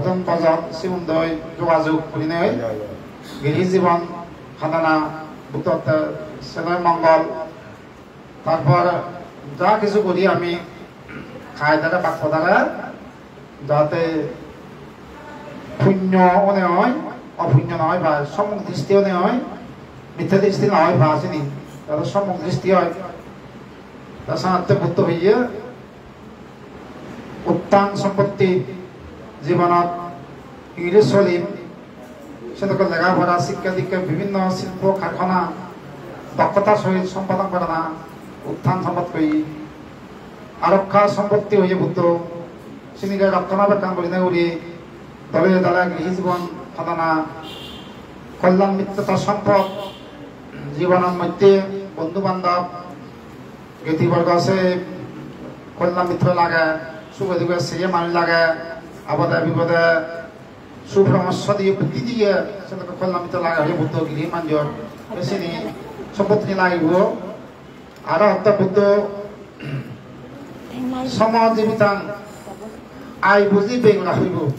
udon bojon, sigun doi jogajog gurinei grihi jibon hadana Buddho hotte senoy mongol. Tarpor ja hissu guri ami kai dare, bak dare, jate punyo one oi, opunyo no oi, ba sommuk dristi one oi, mithya dristi no oi, ba sini jate sommuk dristi oi. Ta sanatte Buddho hoye, uttan sompotti jibonot ingiri solim, sedokke lega pora, sikke dikke, bibhinno silpo karkhana dokkota sohit sompadon gorana uttan sompotti. Arokka sompotti hoye Buddho, sinire rokkona bekkan gurine guri dole dale grihi jibon padana, kolyan mitrota sompot, jibonor moddhe bondhu bandhob, geti borgo se kolyan mitro lage, suge duge seye manuj lage, abode bibode suporamorso diye, buddhi diye, sedokke kolyan mitro lage hoye Buddho grihi manjor. Te sini sompotti lagibo. Aro hotte Buddho somo jibitang, ai buji beg gora hoibo.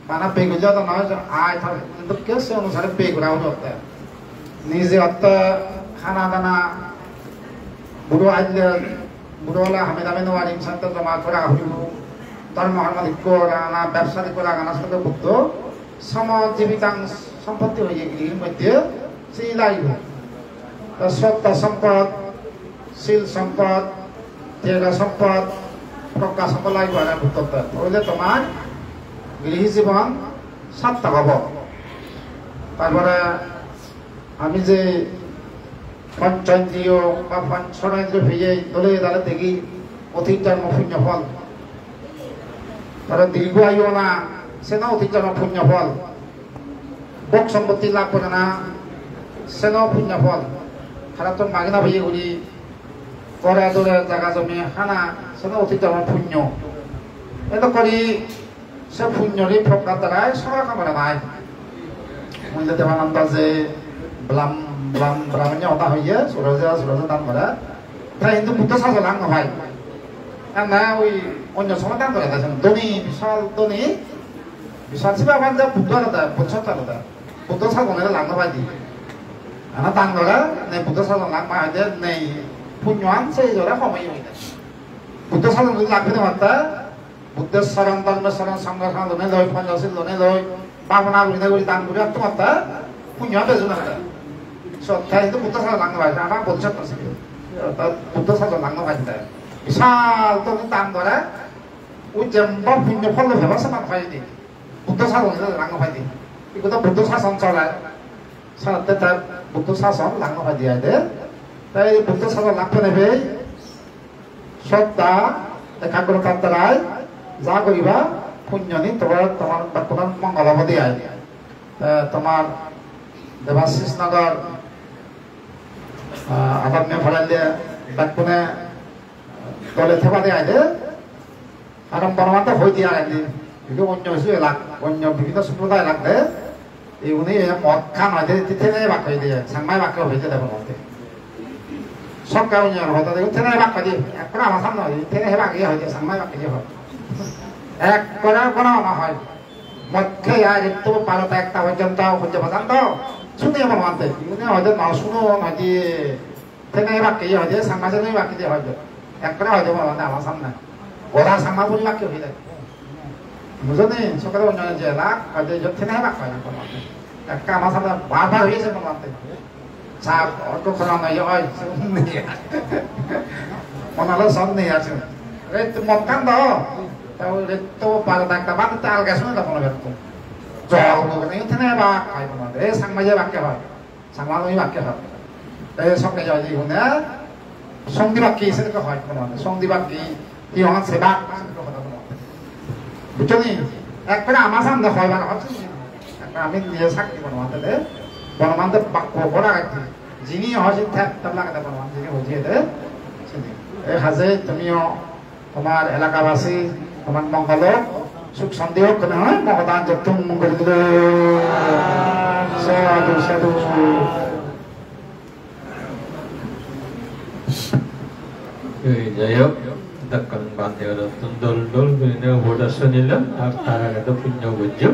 Bana beg gora do noi, ai tar dokke se onusare beg gora hoibo hotte. Nije hotte hana dana, buro aile, buro ole hame dame no parim, sante joma gora hoibo. Dhormo hormo dikko ragana, bebsa dikko ragana, sante Buddho somo jibitang sompotti hoye grihi moddhe sini lagibo. Ta sroddha sompot, sil sompot, tyaga sompot, progga sompot lagibo aro Buddhotte. Toile tomar grihi jibon sarthok obo. Tarpore ami je poncho indriyo ba poncho indriyo peye dole dale degi, otit jonmo punyo phol. Tara dirgho ayu ona, seno otit jonmo punyo phol. Bhog sompotti labh gorana, seno punyo phol. Harattun magi no peye guri, ghore dore jaga jomi hana, seno otit jonmo punyo. Edokkori se punyori progga darai soba kamora nai. Mui je Debananda je blam, blam, blam, enya hoda hoye, suraja, suraja dan gore. Ta hintu Buddho sajon lak no pai. Enne oi onyo somoy dan gore, ta sen dhoni, bisal dhoni, bisal sibe abar je Buddho agede, Bodhisattva agede. Buddho sajon lak no pai di. Ana dan gore, nei Buddho sajon lak no pai de, nei punyoan se jore homoi hoide. Buddho sajon lak pide matte, Buddho sajon, dhormo sajon, songho sajon lone loi, ponchosil lone loi, bhabona gurine guri dan guri atto matte punyo bejun age. Sotte hintu Buddho sajon lak no pai, ama Bodhisattva sibe. Ta Buddho sajon lak no pai de. Bisal to dan gore, ujjemba punyo phol peba saman pai de. Buddho sajon lak no pai de. Ikko to Buddho sajon chole. Sotte ta Buddho sajon lak no pai de ai de. Tai Buddho sajon lak pene bei. Sroddha, ekagrotar darai ja guriba punyoni tomar, tomar bekkunor mongol obo de ai. Te tomar Debashish Nagar, ah, adamya pharalya bekkune dole theba de ai de. Aro Bormante hoi de ai de. Idu onyo hissu elak, onyo bibhinno somproday elak de. Iguni ei mod khan hoide, te thene bak hoide, Changmai bak hoide de Bormante. Sokka unyor hoda de, thene bak hoide, ekkore ama samne hoide, thene bak hoide, Changmai bak hoide. Ekkore kono ama hoi. Mot khei ai ritto baro ta ekta porjonto hojje bajan do. Suni Bonobhante. Igune hoide no sunon, hoide thene bakke, hoide Changma sene bakke de hoide. Ekkore hoide Bonobhante ama samne. Gora Changma puri bakke hoide. Bujoni, sokore onyo jela, hoide jot thene bakke hoide Bonobhante. Ekka ama samne bar bar hoye se Bonobhante. Sa, orko khona noi, oi, se undi. Mona lo son nei asu. Re, tu mot khan do. Tau re, tu pal dak ta ban ta alga sun da kono berko. Jol mo ne thene ba, ai kono. Re, Changma je bakke hoi. Changma loi bakke hoi. Re, sokne joi di hune. Songdi bakki se ko hoi kono. Songdi bakki. Hi hon se bak, se hoda hono. Bujjoni? Ekkore ama samne hoibar hosse ni. Ekkore ami nije sakki Bonobhante de. Bonobhante bakko gora gacche. Jini hoy sin thep thep lagede Bonobhante jini hoye de. Sini. Ei haje tumiyo tomar elakabasi, tomar mongol hok, suk santi hok, hono hoy, mogodan jottum mongol dilo. Sadhu, sadhu. Ei, jai hok, edokkon bhante orottun dol dol gurinei upodesh sunilong, ar tar age do punyo gojjo.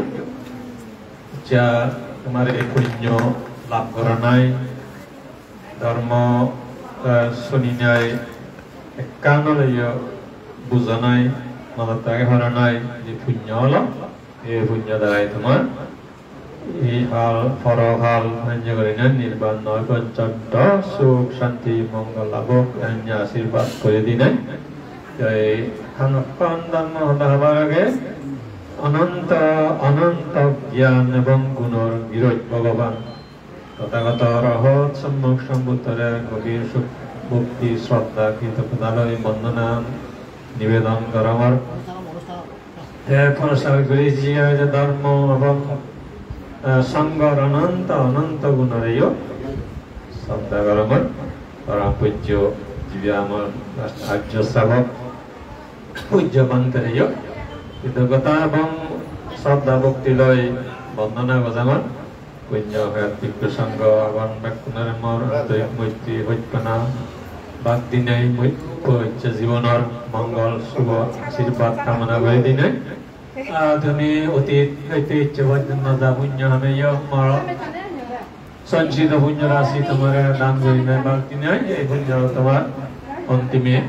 Ja, tomar ei punyo lab goronai, dhormo, eh, suninai, ekkan oleyo bujonai, monot rage horonai, je punyo olo, ei punyo darai tomar Ihal porokal dhonyo gurinei nirban noi porjonto suk santi mongol labok, enne ashirbad guri dinei. Ei hanakkon dhormo hoda hobar age ononto ononto gyan ebong gunor giroj Bhogoban Tothagoto Arahat Sommok Sombuddhore gobir suk bhokti, sroddha, kritoggota loi bondona nibedon gorongor. Te prochar guri jiye je dhormo ebong, eh, songhor ononto ononto gunoreyo sroddha gorongor. Param pujjo jibe amar arjo sravok pujjo bhantereyo kritoggota ebong sroddha bhokti loi bondona gojangor. Punyo het bhikkhu sangho agon bekkunore mor antorik moitri hojpana bak dinei mui-, bojjo jibonor mongol subo ashirbad kamona guri dinei. Ah, tumi otit hoite icche porjonto ja punyo hameyo mor sonchito punyo rasi tomare dan gurinei bak dinei, ei punyo tomar ontime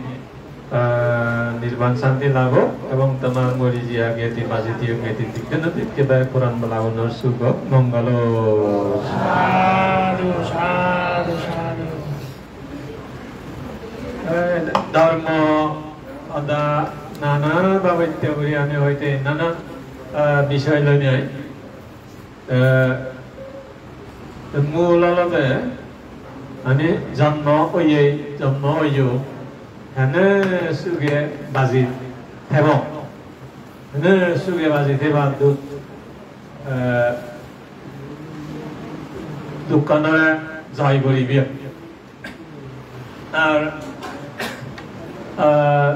ah, nirban santi lab hok ebong tomar mori jiya geti baji tiyo geti dikke no dikke bai poran bala gunor suk hok mongol hok. Sadhu, sadhu, sadhu. Eh, dhormo hoda nana babotte guri ami hoite nana, ah, bishoy loi nei. Te, te mul olode, ani jonmo oyei, jonmo oyo, hene suge baji thebo, hene suge baji theba duk, eh, dukkanore joi guribe. Ar, ah,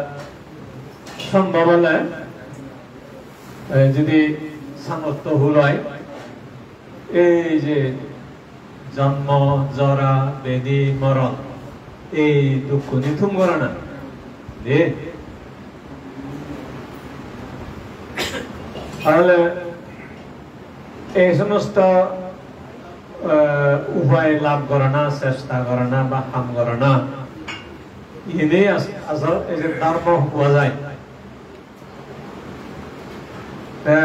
sombhob ole, eh, jodi samortho hul oi, ei je jonmo, jora, bedi, moron, ei dukkuni thum gorana. De. Tahole ei somosto, eh, upai lab gorana, chesta gorana ba ham gorana, iyeni as-, asol ei je dhormo hua jai. Te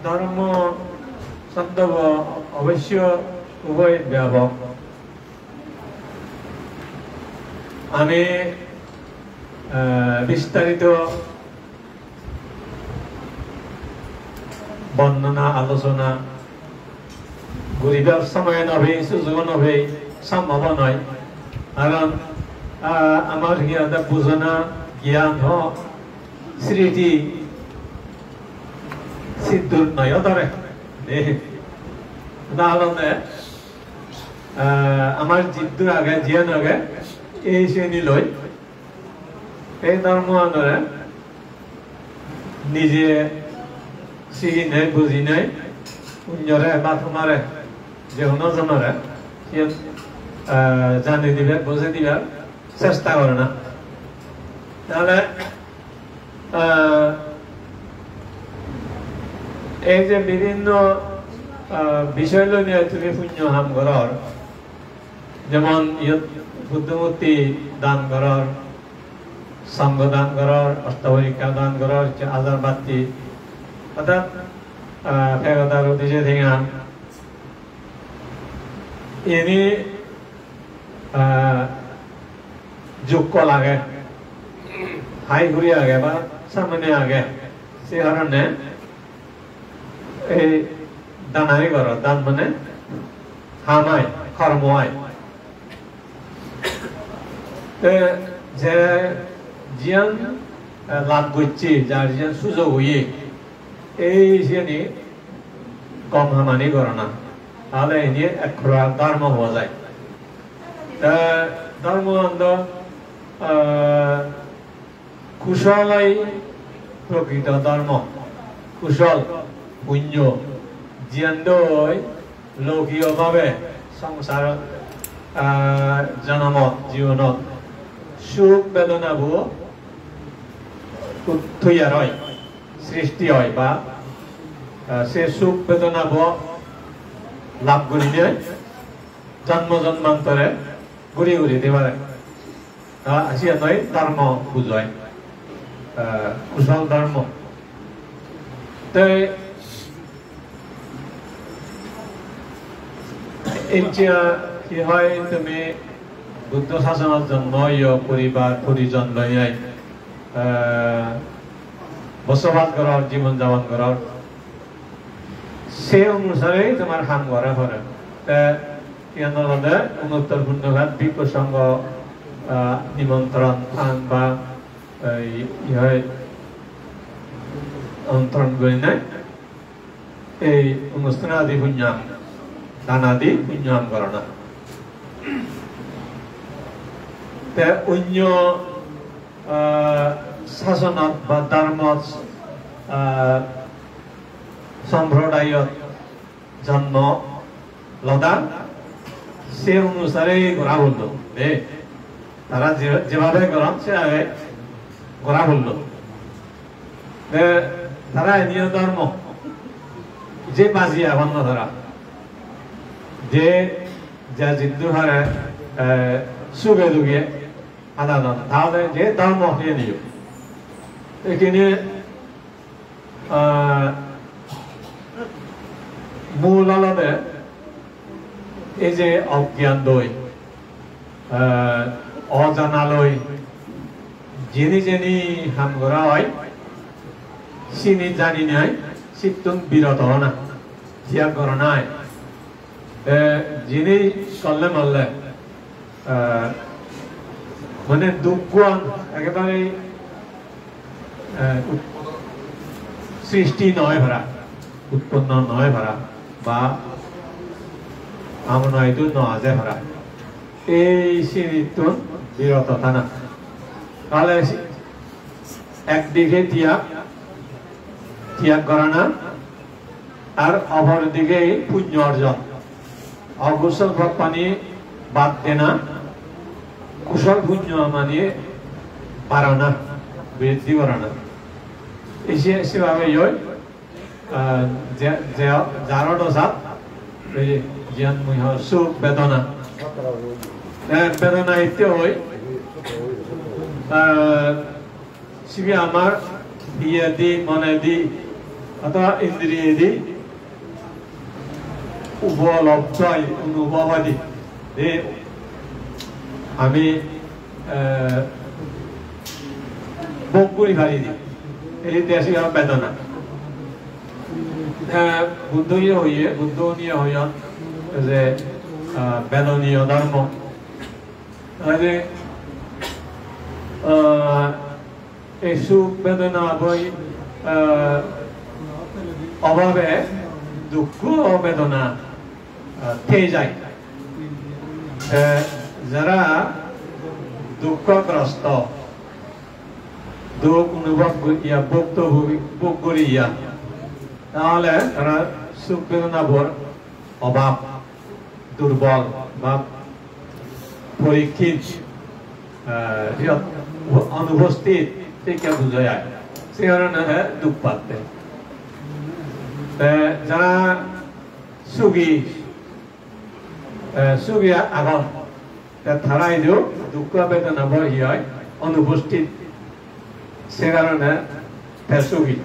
dhormo shobdo bo obossyo uboi byapok. Ami, eh, bistarito bondona, alochona guribar somoy no pei, sujogo no pei, sombhob noi. Karon, ah, amar hi hoide bujona, gyan ho, sriti siddur noi o dore. Ne? Dahal ne? Ah, amar jiddur age, jiyan age, ei seni loi. Ei dhormoanore nije siginei, bujinei, unnore ba tomare, je hono jonore, siyen, eh, jani dibar, bujei dibar chesta gorana. Tahole, eh, Ei je bibhinno, ah, bisoy loinei tumi punyo ham goror, jemon iyot Buddho murti dan goror, sangho dan goror, osto porikkhar dan goror, je ajar batti, orthat, ah, pegada rudi je tenga, ini, ah, jukkol age, hai huri age ba samane age, se karone ei danani goro, dan mane ham ai, kormo ai. Te je jiyan, eh, lab gocche, jar jiyan sujog oye, ei siyeni gom hamani gorana. Tahole ini ek prokar dharmo hua jai. Te dharmo an do, eh, kusol oi prokrito dharmo, kusol, punyo, jiyan doi lokiyo bhabe songsar, ah, jonomot, jibonot suk bedonabo ut-, toiyar oi, srishti oi ba, ah, se suk bedonabo lab gurinei jonmo jonmantore guri guri di pare. Ta siyan noi dharmo bujoi, eh, kusol dharmo. Te ecche hi hoi, tumi Buddho sasonot jonmo oiyo, poribar porijon loinei, eh, bosobas goror, jibon japon goror. Se onusare tomar ham gora pore. Te iyan olode Onuttor Punnokhet Bhikkhu Sangho, ah, nimontron an ba, ei, i hoi, ontron gurinei ei onusthan adi punyo ham, dan adi punyo ham gorana. Te onyo, ah, sasonot ba dharmot, ah, somprodayot jonmo loda, se onusare gora purlo. De, tara je, jebhabe goron, sebhabe gora purlo. De, tara eniyo dharmo. Je baji agon na tara. Je, ja jiddur pare, eh, suge duge hadadon. Tahole je dharmo heniyo. Ekene ah, mul olode ei je ogyan loi, ah, ojana loi, jeni jeni ham gora oi, sini jani nei, sittun biroto ona, tiyag gorana oi. Te jini solle molle, eh, mane dukkuan ekebare, eh, ut-, srishti noi para, utponno noi para, ba amon hoitu no aje para. Ei sinittun biroto thana. Tale si-, ekdige tiyag, tiyag gorana, ar opor dige punyo orjon. Okusol pap pani bad dena, kusol punyo mani barana, briddhi gorana. Ise, sebhabe yoi, ah, je, je, jaro dosat, ei jiyan mui ho suk bedona. Eh, bedona itte oi, ah, sibe amar iyedi, monedi, othoba indriyedi upolobdho oi, onubhob oi de. De ami, eh, bhog guri pari de. Ei de sibe bedona. Eh, Buddho ye hoye, Buddho ye hoyon je, ah, bedoniyo dharmo. Age, ah, ei suk bedona boi, ah, obhabe dukko bedona, ah, thei jai. Te jara dukkogrosto, duk onubhob guriya, bhog to bhog, bhog guriya, tahole tara suk bedona bor obhab, durbol ba porikhin, eh, iyot onubosthit, sekke bujai ai. Se karone he duk patte. Te jara sugi, eh, sugi agon, te tara idu dukko bedona bo hi oi, onuposthit. Se karone te sugi.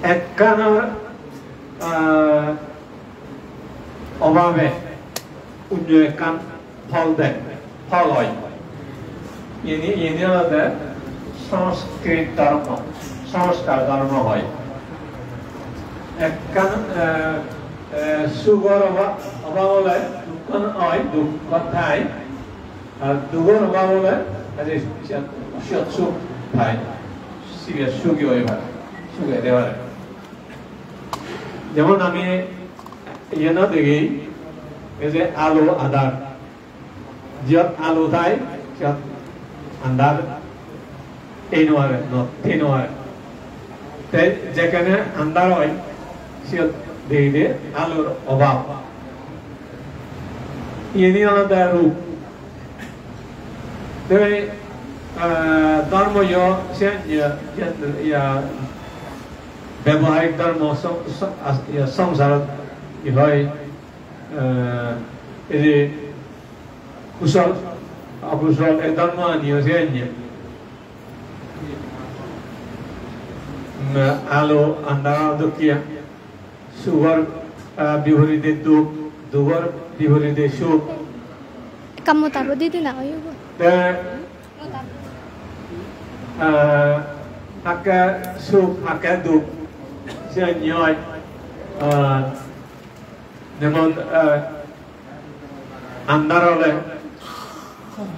Ekkanor, eh, obabe onyo ekkan phol de, phol oi. Iyeni, iyeni olode Sanskrit dhormo, sanskar dhormo oi. Ekkan, eh, eh, sugor oba-, obab ole dukkan oi, dukkan thai. Ar dugor obab ole, aje siyot, siyot suk thai. Sibe sugi oi pare, sugi ede pare. Jemon ami iyeno degi, ei je alo adar, jiyot alo thai, siyot andar thei no pare, no, thei no pare. Te jekkene andar oi, siyot degede alor obab. Iyeni olode rup. Te, eh, dhormo yo, siyan, ya, ya, ya, beboharik dhormo, song-, song-, as-, ya, songsarot hi hoi, eh, ei je kusol, okusol, ei dhormo ani yo siyan, ya. Mm, alo, andar, dukkiya. Sugor, ah, biporide duk, dugor biporide suk. Ekka motabo di dina oibo. Te, ah, hakke suk, hakke duk, siyan oi. Ah, jemon, ah, andar ole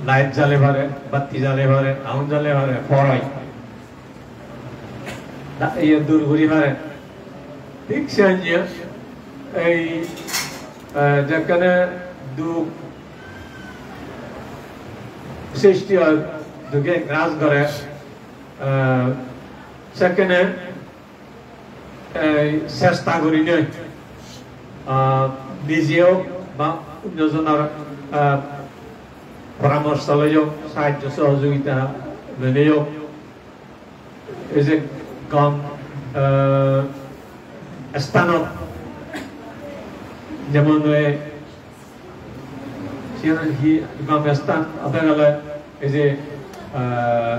light jale pare, batti jale pare, agun jale pare, por oi. Da-, iye dur guri pare. Thik seniye ei, eh, jekkene duk sristi oi, duke gras gore, eh, sekkene ei chesta gurinei, eh, nijeyo ba onno jonor, eh, poramorso loiyo, sahajjo sohojogita loineyo, ei je gom, eh, sthanot, jemon oi, siyan hi gom sthan, ote gele ei je, eh,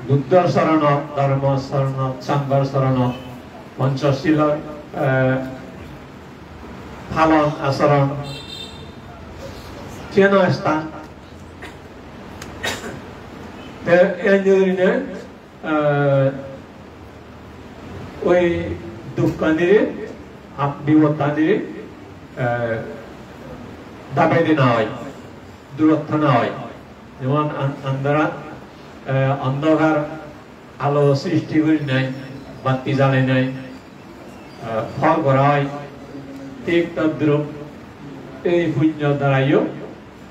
Buddhor soronot, Dhormor soronot, Sanghor soronot, Panchashilor, eh, palon asoron, siyan sthan. Te ei gurinei, eh, oi dukkanire, ap-, bipoddanire, eh, dabai dena oi, durot thana oi. Jemon an-, andarat, eh, ondhokar alo sristi gurinei, batti jalenei, eh, phol gora oi. Thik todrup ei punyo darayo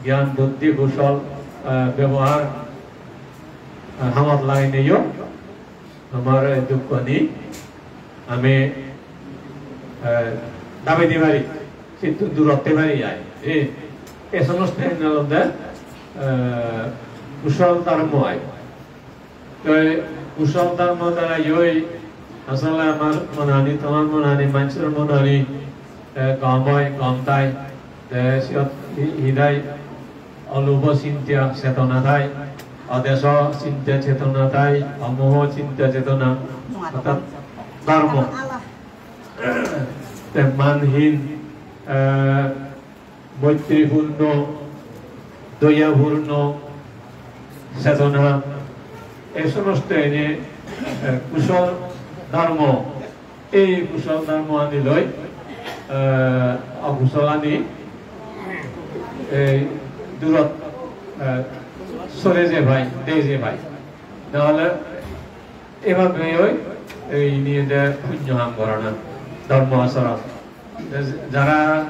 gyan, buddhi, kusol, eh, bebohar, eh, hamot lageineyo amar ei dukkani ami, eh, dabai di pari, sittun durot thei pari ai. Ei, ei somosto olode, eh, kusol dhormo ai. Te kusol dhormo dara oi asole amar monani, tomar monani, manjor monani, eh, gom oi, gom thai. Te siyot hi-, hi thai, olobo chinta chetona thai, odeso chinta chetona thai, omoho chinta chetona, orthat dhormo. Te manhin, eh, moitripurno, doyapurno chetona, ei somosto ene, eh, kusol dhormo. Ei kusol dhormo ani loi, eh, okusol ani, ei, durot, eh, sore je pai, de je pai. Tahole ebar beyoi, ei niye de punyo ham gorana, dhormo asoron. Jara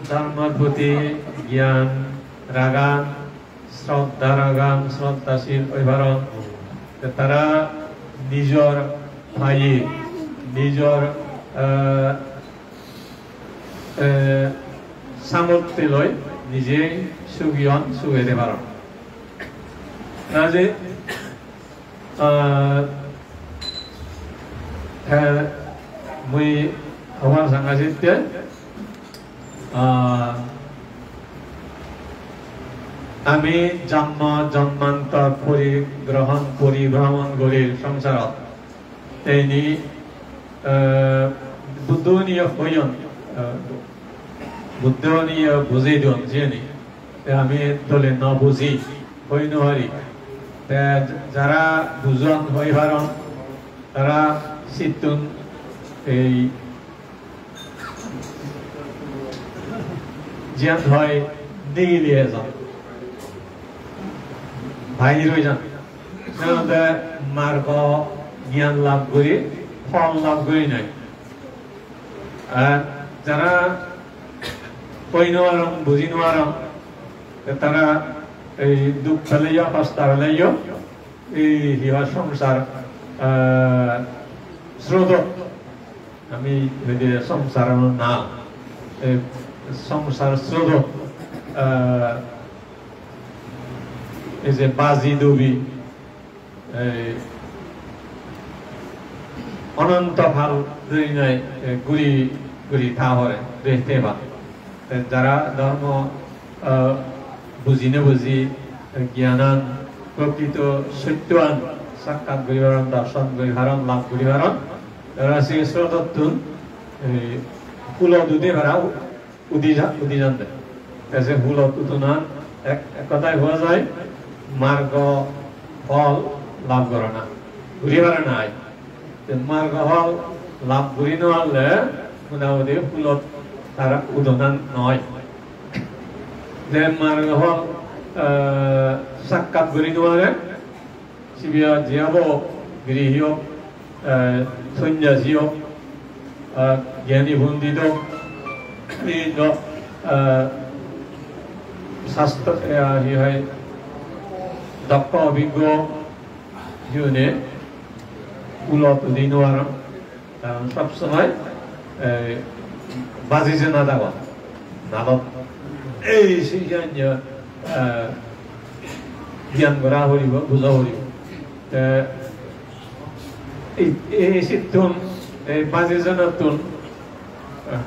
dhormor proti gyan ragan, shraddha ragan, shraddhasil oi paron, te tara nijor paye, nijor, eh, eh, samorthe loi nije sugi on, sugede paron. Kaje, ah, Te mui hobar sanga sitte, ah, ami jonmo jonmantor porigrohon, poribhromon gorir songsarot. Te ini, eh, Buddho uniyo hoyon, eh, Buddho uniyo bujei don jiyeni. Te ami dole no buji, hoi no pari. Te jara bujon, hoi paron, tara sittun ei jiyan hoi nigili ejon, bahir oi jon. Senotte margo gyan lab guri, phol lab guri noi. Ar jara hoi no paron, buji no paron, te tara ei duk peleyo, hosto peleyo, ei hi hoi songsar, eh, srodot, ami hoide songsar nal, ei songsar srodot, eh, ei je baji dubi, ei ononto kal dhori noi, eh, guri guri tha pore, rehte ba. Te jara dhormo, eh, buji no buji, eh, gyanan, prokrito sottoan sakkat guri paron, dorson guri paron, lab guri paron, tara se srodottun, eh, hulot udi para udi ja-, udi jande. Te se hulot udunan ek, ek hodai hua jai, margo phol lab gorana. Guri parana ai. Te margo phol lab guri no parle, motamoti hulot tara udunan noi. Je margo phol, eh, sakkat guri no pare, sibe je obo, grihi ok, eh, sonyasi ok, eh, gyani pondit ok, ei do-, eh, sastro, eh, hi hoi, dokko obiggo ok, jiyune hulot udi no paron. Karon sob somoi, eh, baji jana dagon, nalot. Ei siyan je, eh, gyan gora poribo, buja poribo. Te ei, ei sittun, ei baji janattun, eh,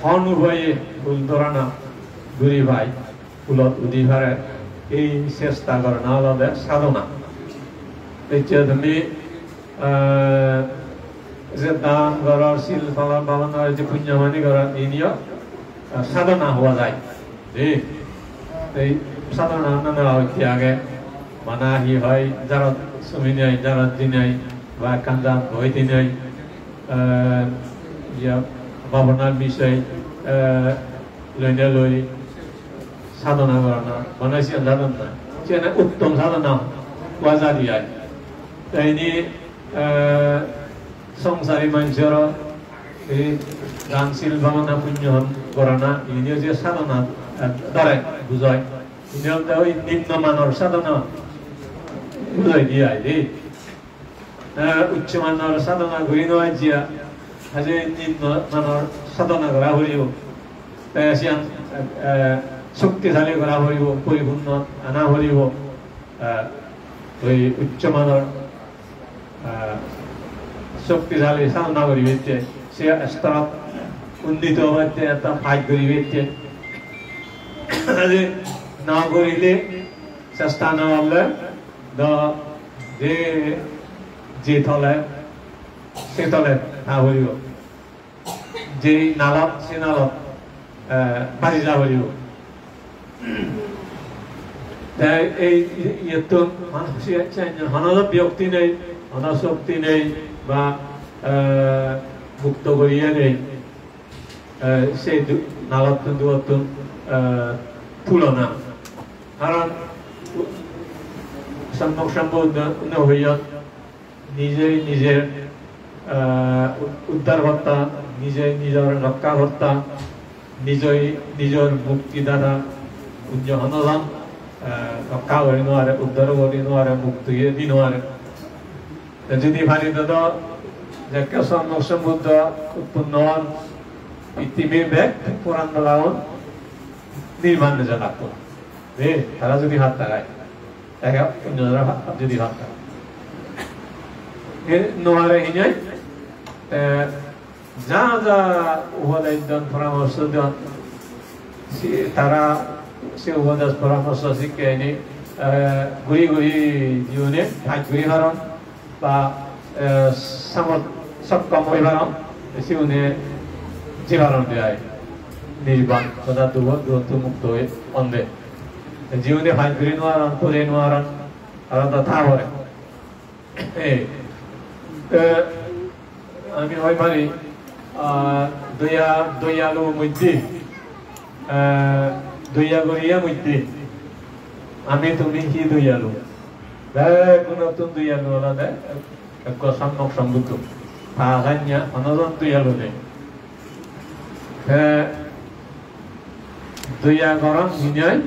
hon upaye hul dhorana guri pai, hulot udi pare, ei chesta gorana olode sadhona. Ei je tumi eh, je dan goror, sil palon, palon goror, je punyo kamani goror, iniyo, eh, sadhona hua jai. Ji, ei sadhona nana hoite age, bana hi hoi, jarot sumi nei, jarot di nei, ba ekkan jarot boi di nei, eh, iya, bhabona bisoy, eh, loinei loi sadhona gorana, bana siyan sadhona, siyan uttom sadhona hua jai di ai. Te ini eh, songsari manjor ei dan sil bhabona punyo hon gorana, iniyo je sadhona, eh, dore bujoi. Ini olode oi nimno manor sadhona bujoi di ai de. Eh, uccho manor sadhona guri no pajje, haje nimno manor sadhona gora poribo. Te siyan, eh, shoktisali gora poribo, poripunno ana poribo. Eh, oi uccho manor ah, shoktisali sadhona guribatte, se storot unnito obatte, ekta paj guribatte. Jodi na gurile, chesta na gorle, do je, je tole, se tole tha poribo. Je nalot, se nalot, eh, baji ja poribo. Te ei, ei, iyettun manus iye, iye, hono byokti nei, hono shokti nei, ba, eh, mukto goriye nei, eh, se du-, nalottun duottun, eh, tulona. Karon u-, Sommok Sombuddho no hoyon, nijei nijer, ah, ud-, uddar hotta, nijei nijor rokka hotta, nijei nijor mukti dada, onyo hono jon, ah, rokka gori no pare, uddar gori no pare, mukti di no pare. Te jodi pari do, jekke Sommok Sombuddho utponno on, pittibi bek poran balaun nirban jana lakko. E, tara jodi hat takai. Ega onyo jora ha-, jodi hon ta. E no pare hinai, Te ja ja upodesh don, poramorso don, si-, tara se upodesh poramorso sikke ani, eh, guri guri jiune paj guri paron ba, eh, samot sokkom oi paron, siune jei paron de ai. Nirban, oda dugo, dugottun mukto oi onde. Jiune paj guri nw paron, pure nw paron, aro do ta pore. Ei, te ami hoi pari, ah, doya, doyalu moddhe, ah, doya goriya moddhe, ami tumi hi doyalu? Begunottun doyalu olode ekko Sommok Sombuddho. Ta sanya hono jon doyalu nei. Te doya goron hinei,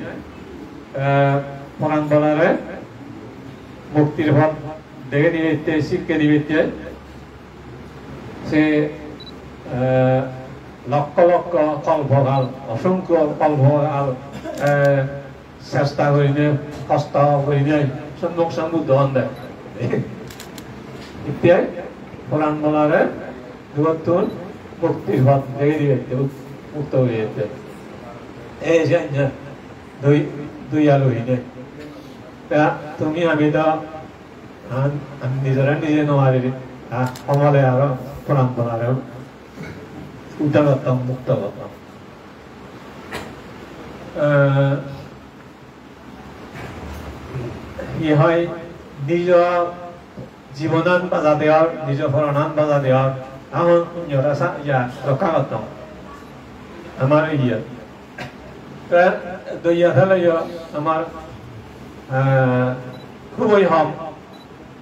eh, poran bolare muktir pot degei dibatte, sikke dibatte, se, eh, lokkho lokkho kolpokal, osonkho kolpokal, eh, chesta gurinei, hosto gurinei, Sommok Sombuddho onde. Itte poran bolare dugottun muktir pot degei dibatte, mukto guri dibatte. Ei je anja, doi, doyalu hinei. Ta tumi ami do, an, an nijore nije nw pari, ta homole aro poran bolare uddhar gotton, mukto gotton. Eh, hi hoi, nijo jibonan bajade or, nijo poranan bajade or, amar punyore sa-, iya, rokka gotton. Amar iye. Te doya theleyo amar, eh, huboi hom.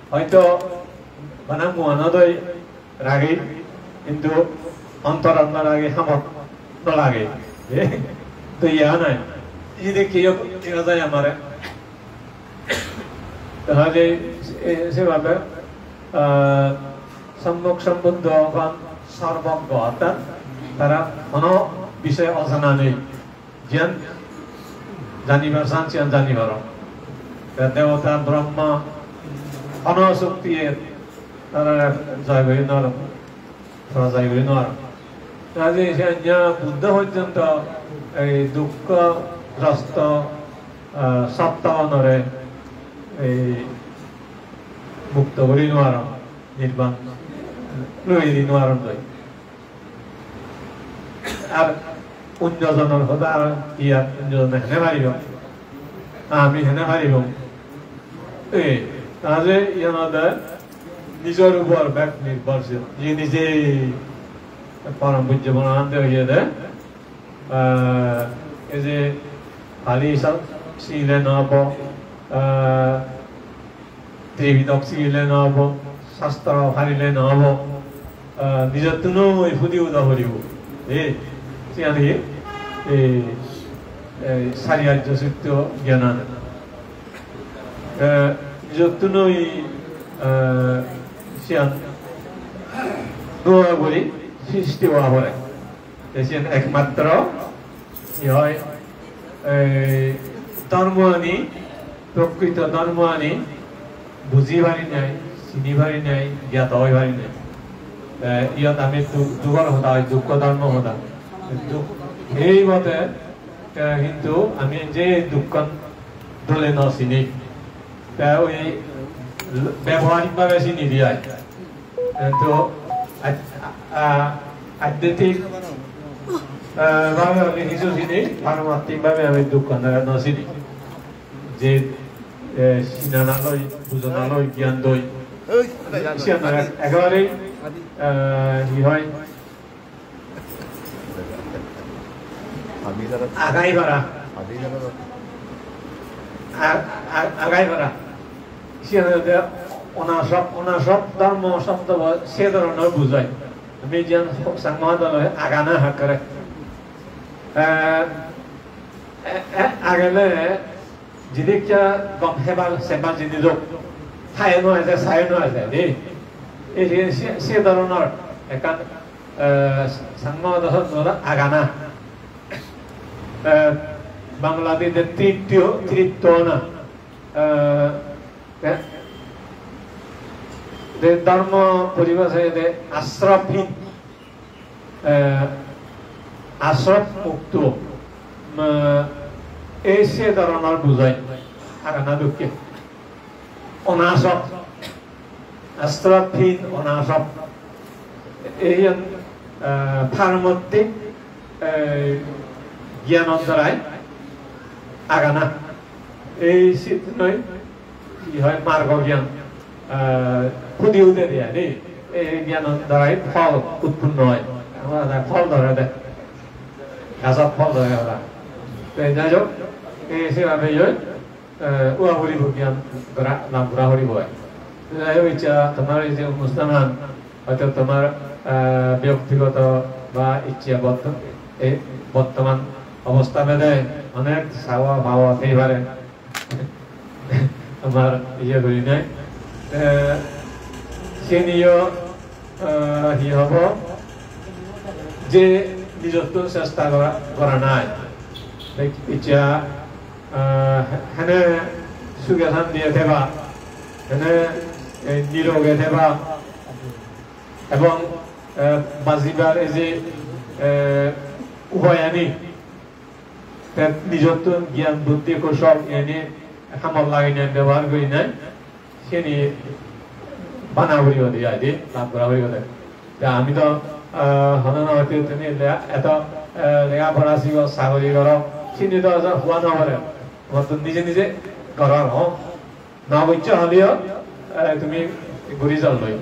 Hoito bana muanot oi ragi, hintu ontorot no ragi, hamot no lage. Doya nai. Ijede keyo dega jai amare. Tahole, e, sebabe, ah, Sommok Sombuddho hon sorboggo, orthat tara hono bishoy ojana nei. Jiyan janibar san, siyan jani paron. Te debota Brahma hono shoktiye tarare joy guri nw paron, porajay guri nw paron. Kaje se anya Buddho porjonto ei dukkho grosto, ah, sottogunore ei mukto guri nw paron, nirban loi di nw paron doi. Ar onyo jonor hoda ar iyot onyo jone hene paribo? Ami hene paribong? Ei, tahole iyan olode nijor upor bek nirbhorshil. Nije nije porom pujjo Bonobhante hoyede, ah, ei je Pali sa-, sigile nw obo, ah, Tripitok sigile nw obo, sastro parile nw obo, ah, nijottunoi pudi udo poribo. E, siyan hi? E, e, sari arjo sotto gyanan. E, nijottunoi, e, siyan dua guri sristi owa pore. Te siyen ekmatro, hi hoi, ei, dhormoani, prokrito dhormoani buji parinei, sini parinei, gyato oi parinei. Te iyot ami du-, dugor hoda hoi, dukkho dhormo hoda. Duk-, ei mote, te hintu ami je dukkan dole no sini. Te oi l-, beboharik bhabe sini di ai. Hintu ad-, a-, adhyattmik, a, bhabe ami hissu sini, paramarthik bhabe ami dukkan no sini. Je, e, sinana loi, bujana loi, gyan loi. Siyan ek-, ekebare, e, hi hoi? Agai para. A-, a-, agai para. Siyan olode onasob, onasob dhormo shobdo bo se dhoronor bujai. Ami jiyan Changma hodon loi agana hakkore. Eh, eh, eh, agele jinikka gom hebar sebar jinis ok, haye no eje, saye no eje, de. Ei je se, se dhoronor ekkan, eh, Changma hodon loi agana. Eh, Bangladi de trityo, trityo na. Eh, eh, Te dhormo poribhasha ede asrabhin, eh, asrab mukto, eh, ei se dhoronor bujai, agana dokke. Onasrab, asrabhin onasrab. Ei, eh, paramottik, eh, gyanor darai agana. Ei sittun oi hi hoi, margo gyan, eh, pudi ude de ai de. Ei gyanor darai phol utponno oi. Amar phol dhore de. Gajot phol dhore ora. Te jai hok, ei sebhabe oi, eh, ua puribo, gyan gora, lab gora puribo oi. Te jai hok, icche tomar ei je onusthanan, hoito tomar, eh, byaktigoto ba icche botto-, ei bottoman obostha bede onek sawa pawa thei pare. Amar iye gurinei. Eh, seniyo, eh, hi hobo? Je nijottun chesta gora, gora nai. Thik icche, eh, hene suge santiye theba, hene, eh, niroge theba, ebong, eh, bajibar ei je, eh, upai ani, te nijottun gyan buddhi kousol eni hamot laginei bebohar gurinei seni bana puribo de ai de, lab gora puribo de. Te ami do, eh, hono no hoite tumi le-, eto, eh, lega pora sigo, sagori goro, seni do ejo hua no pore. Amattun nije nije goror, ho. No goccho holeyo, eh, tumi guri jor loi.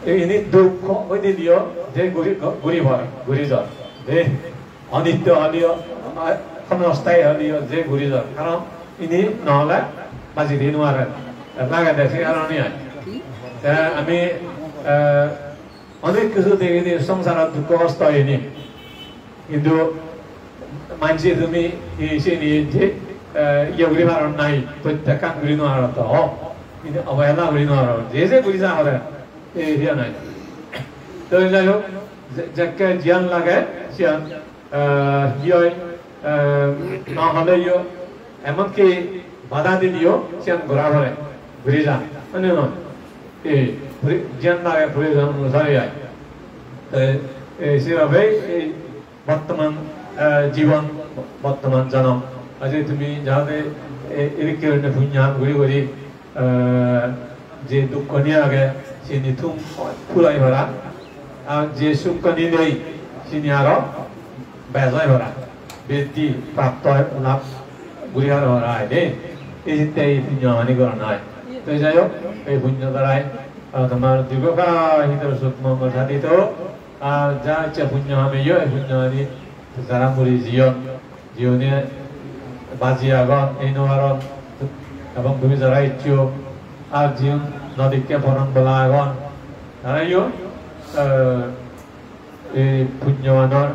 Ei ini duk oide diyo je guri, guri por, guri jor. De, onitto holeyo, eh, khonosthayi holeyo je guri jor. Karon ini no ole baji di no pare. Lage de se karone ai. Te ami, eh, onek kichu degei de songsarot dukko hosto oini. Hintu manje tumi hi seni je, eh, iye guri paron nai, prottekkan guri no paron to, ho. Hintu obohela guri no paron. Je je guri ja pore, ei hiya nai. To jai hok, je-, jekke jiyan lage, siyan, eh, hi oi, eh, no holeyo, emonki bada dileyo, siyan gora pore, guri ja. Mane noi? Ei, puri-, jiyan lage proyojon onusare ai. Te, ei, sebhabe ei bottoman, eh, jibon, bottoman jonom. Aje tumi jahate, eh, edokke gurinei punyo ham guri guri, eh, je dukkani age, seni thum phurai para. Ar je sukkani nei, seni aro bej oi para. Briddhi prapto oi, lab guri para ai de. Ei sitte ei punyo hani gorana ai. To jai hok, ei punyo darai, ah, tomar dirghokal hitor suk mongol sadhito. Ar ja icche punyo hameyo, ei punyo ani jara muri jiyon, jiyune baji agon, ei no paron, ebong tumi jara iccho, ar jiyun no dikke poron bola agon, tarayo, eh, ei punyo anor,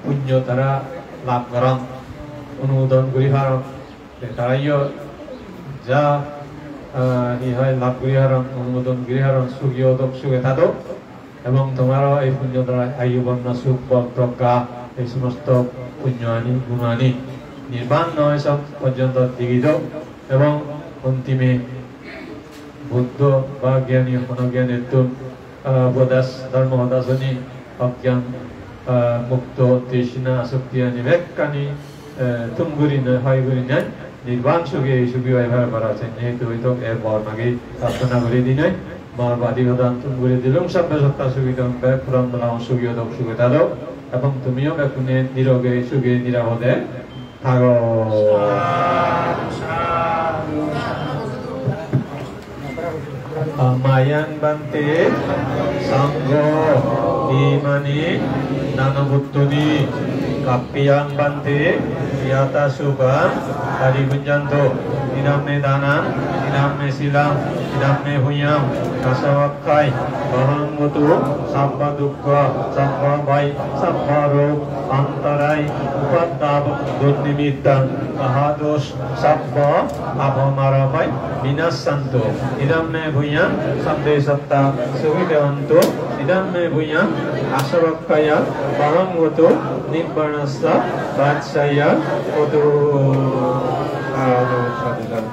punyo tara lab goron, onumodon guri paron. Te tarayo ja, ah, hi hoi, lab guri paron, onumodon guri paron, sugi odok, suge tadok. Ebong tomaro ei punyo darai ayu, borno, suk, bol, progga, ei somosto punyo ani, guno ani nirban noi sok porjonto digi dok. Ebong ontime Buddho ba gyani, hono gyanittun, ah, bodas, dhormo hodasoni, ogyan, ah, mukto, trishna, asokti ani bekkani, eh, thum gurinei, hoi gurinei, nirban sugi, sugi oi para para, senne hetu hoito e bor magi prarthona guri dinei, mor badi hodan thum guri dilung, sabbe sotta sugi don, bek puran bala sugi odok, sugi tadok, ebong tumiyo bekkune niroge, suge, nirapode thago. Amayaṃ bhante saṅgho imāni dānavuttūni kappiyaṃ bhante yathāsukhaṃ paribhuñjantu. Idam me dānaṃ, idam me sīlaṃ, idam me puññaṃ. Āsavakkhayāvahaṃ hotu sabbadukkha sabbabhaya sabbarog antaray upaddava dunnimittaṃ pahadoso sabba pāpā mārāpāya vinassantu. Idam me puññaṃ sabbe sattā sukhitā hontu. Idam me puññaṃ āsavakkhayāvahaṃ hotu nibbānassa paccayo hotu. Sādhu, sādhu, sādhu.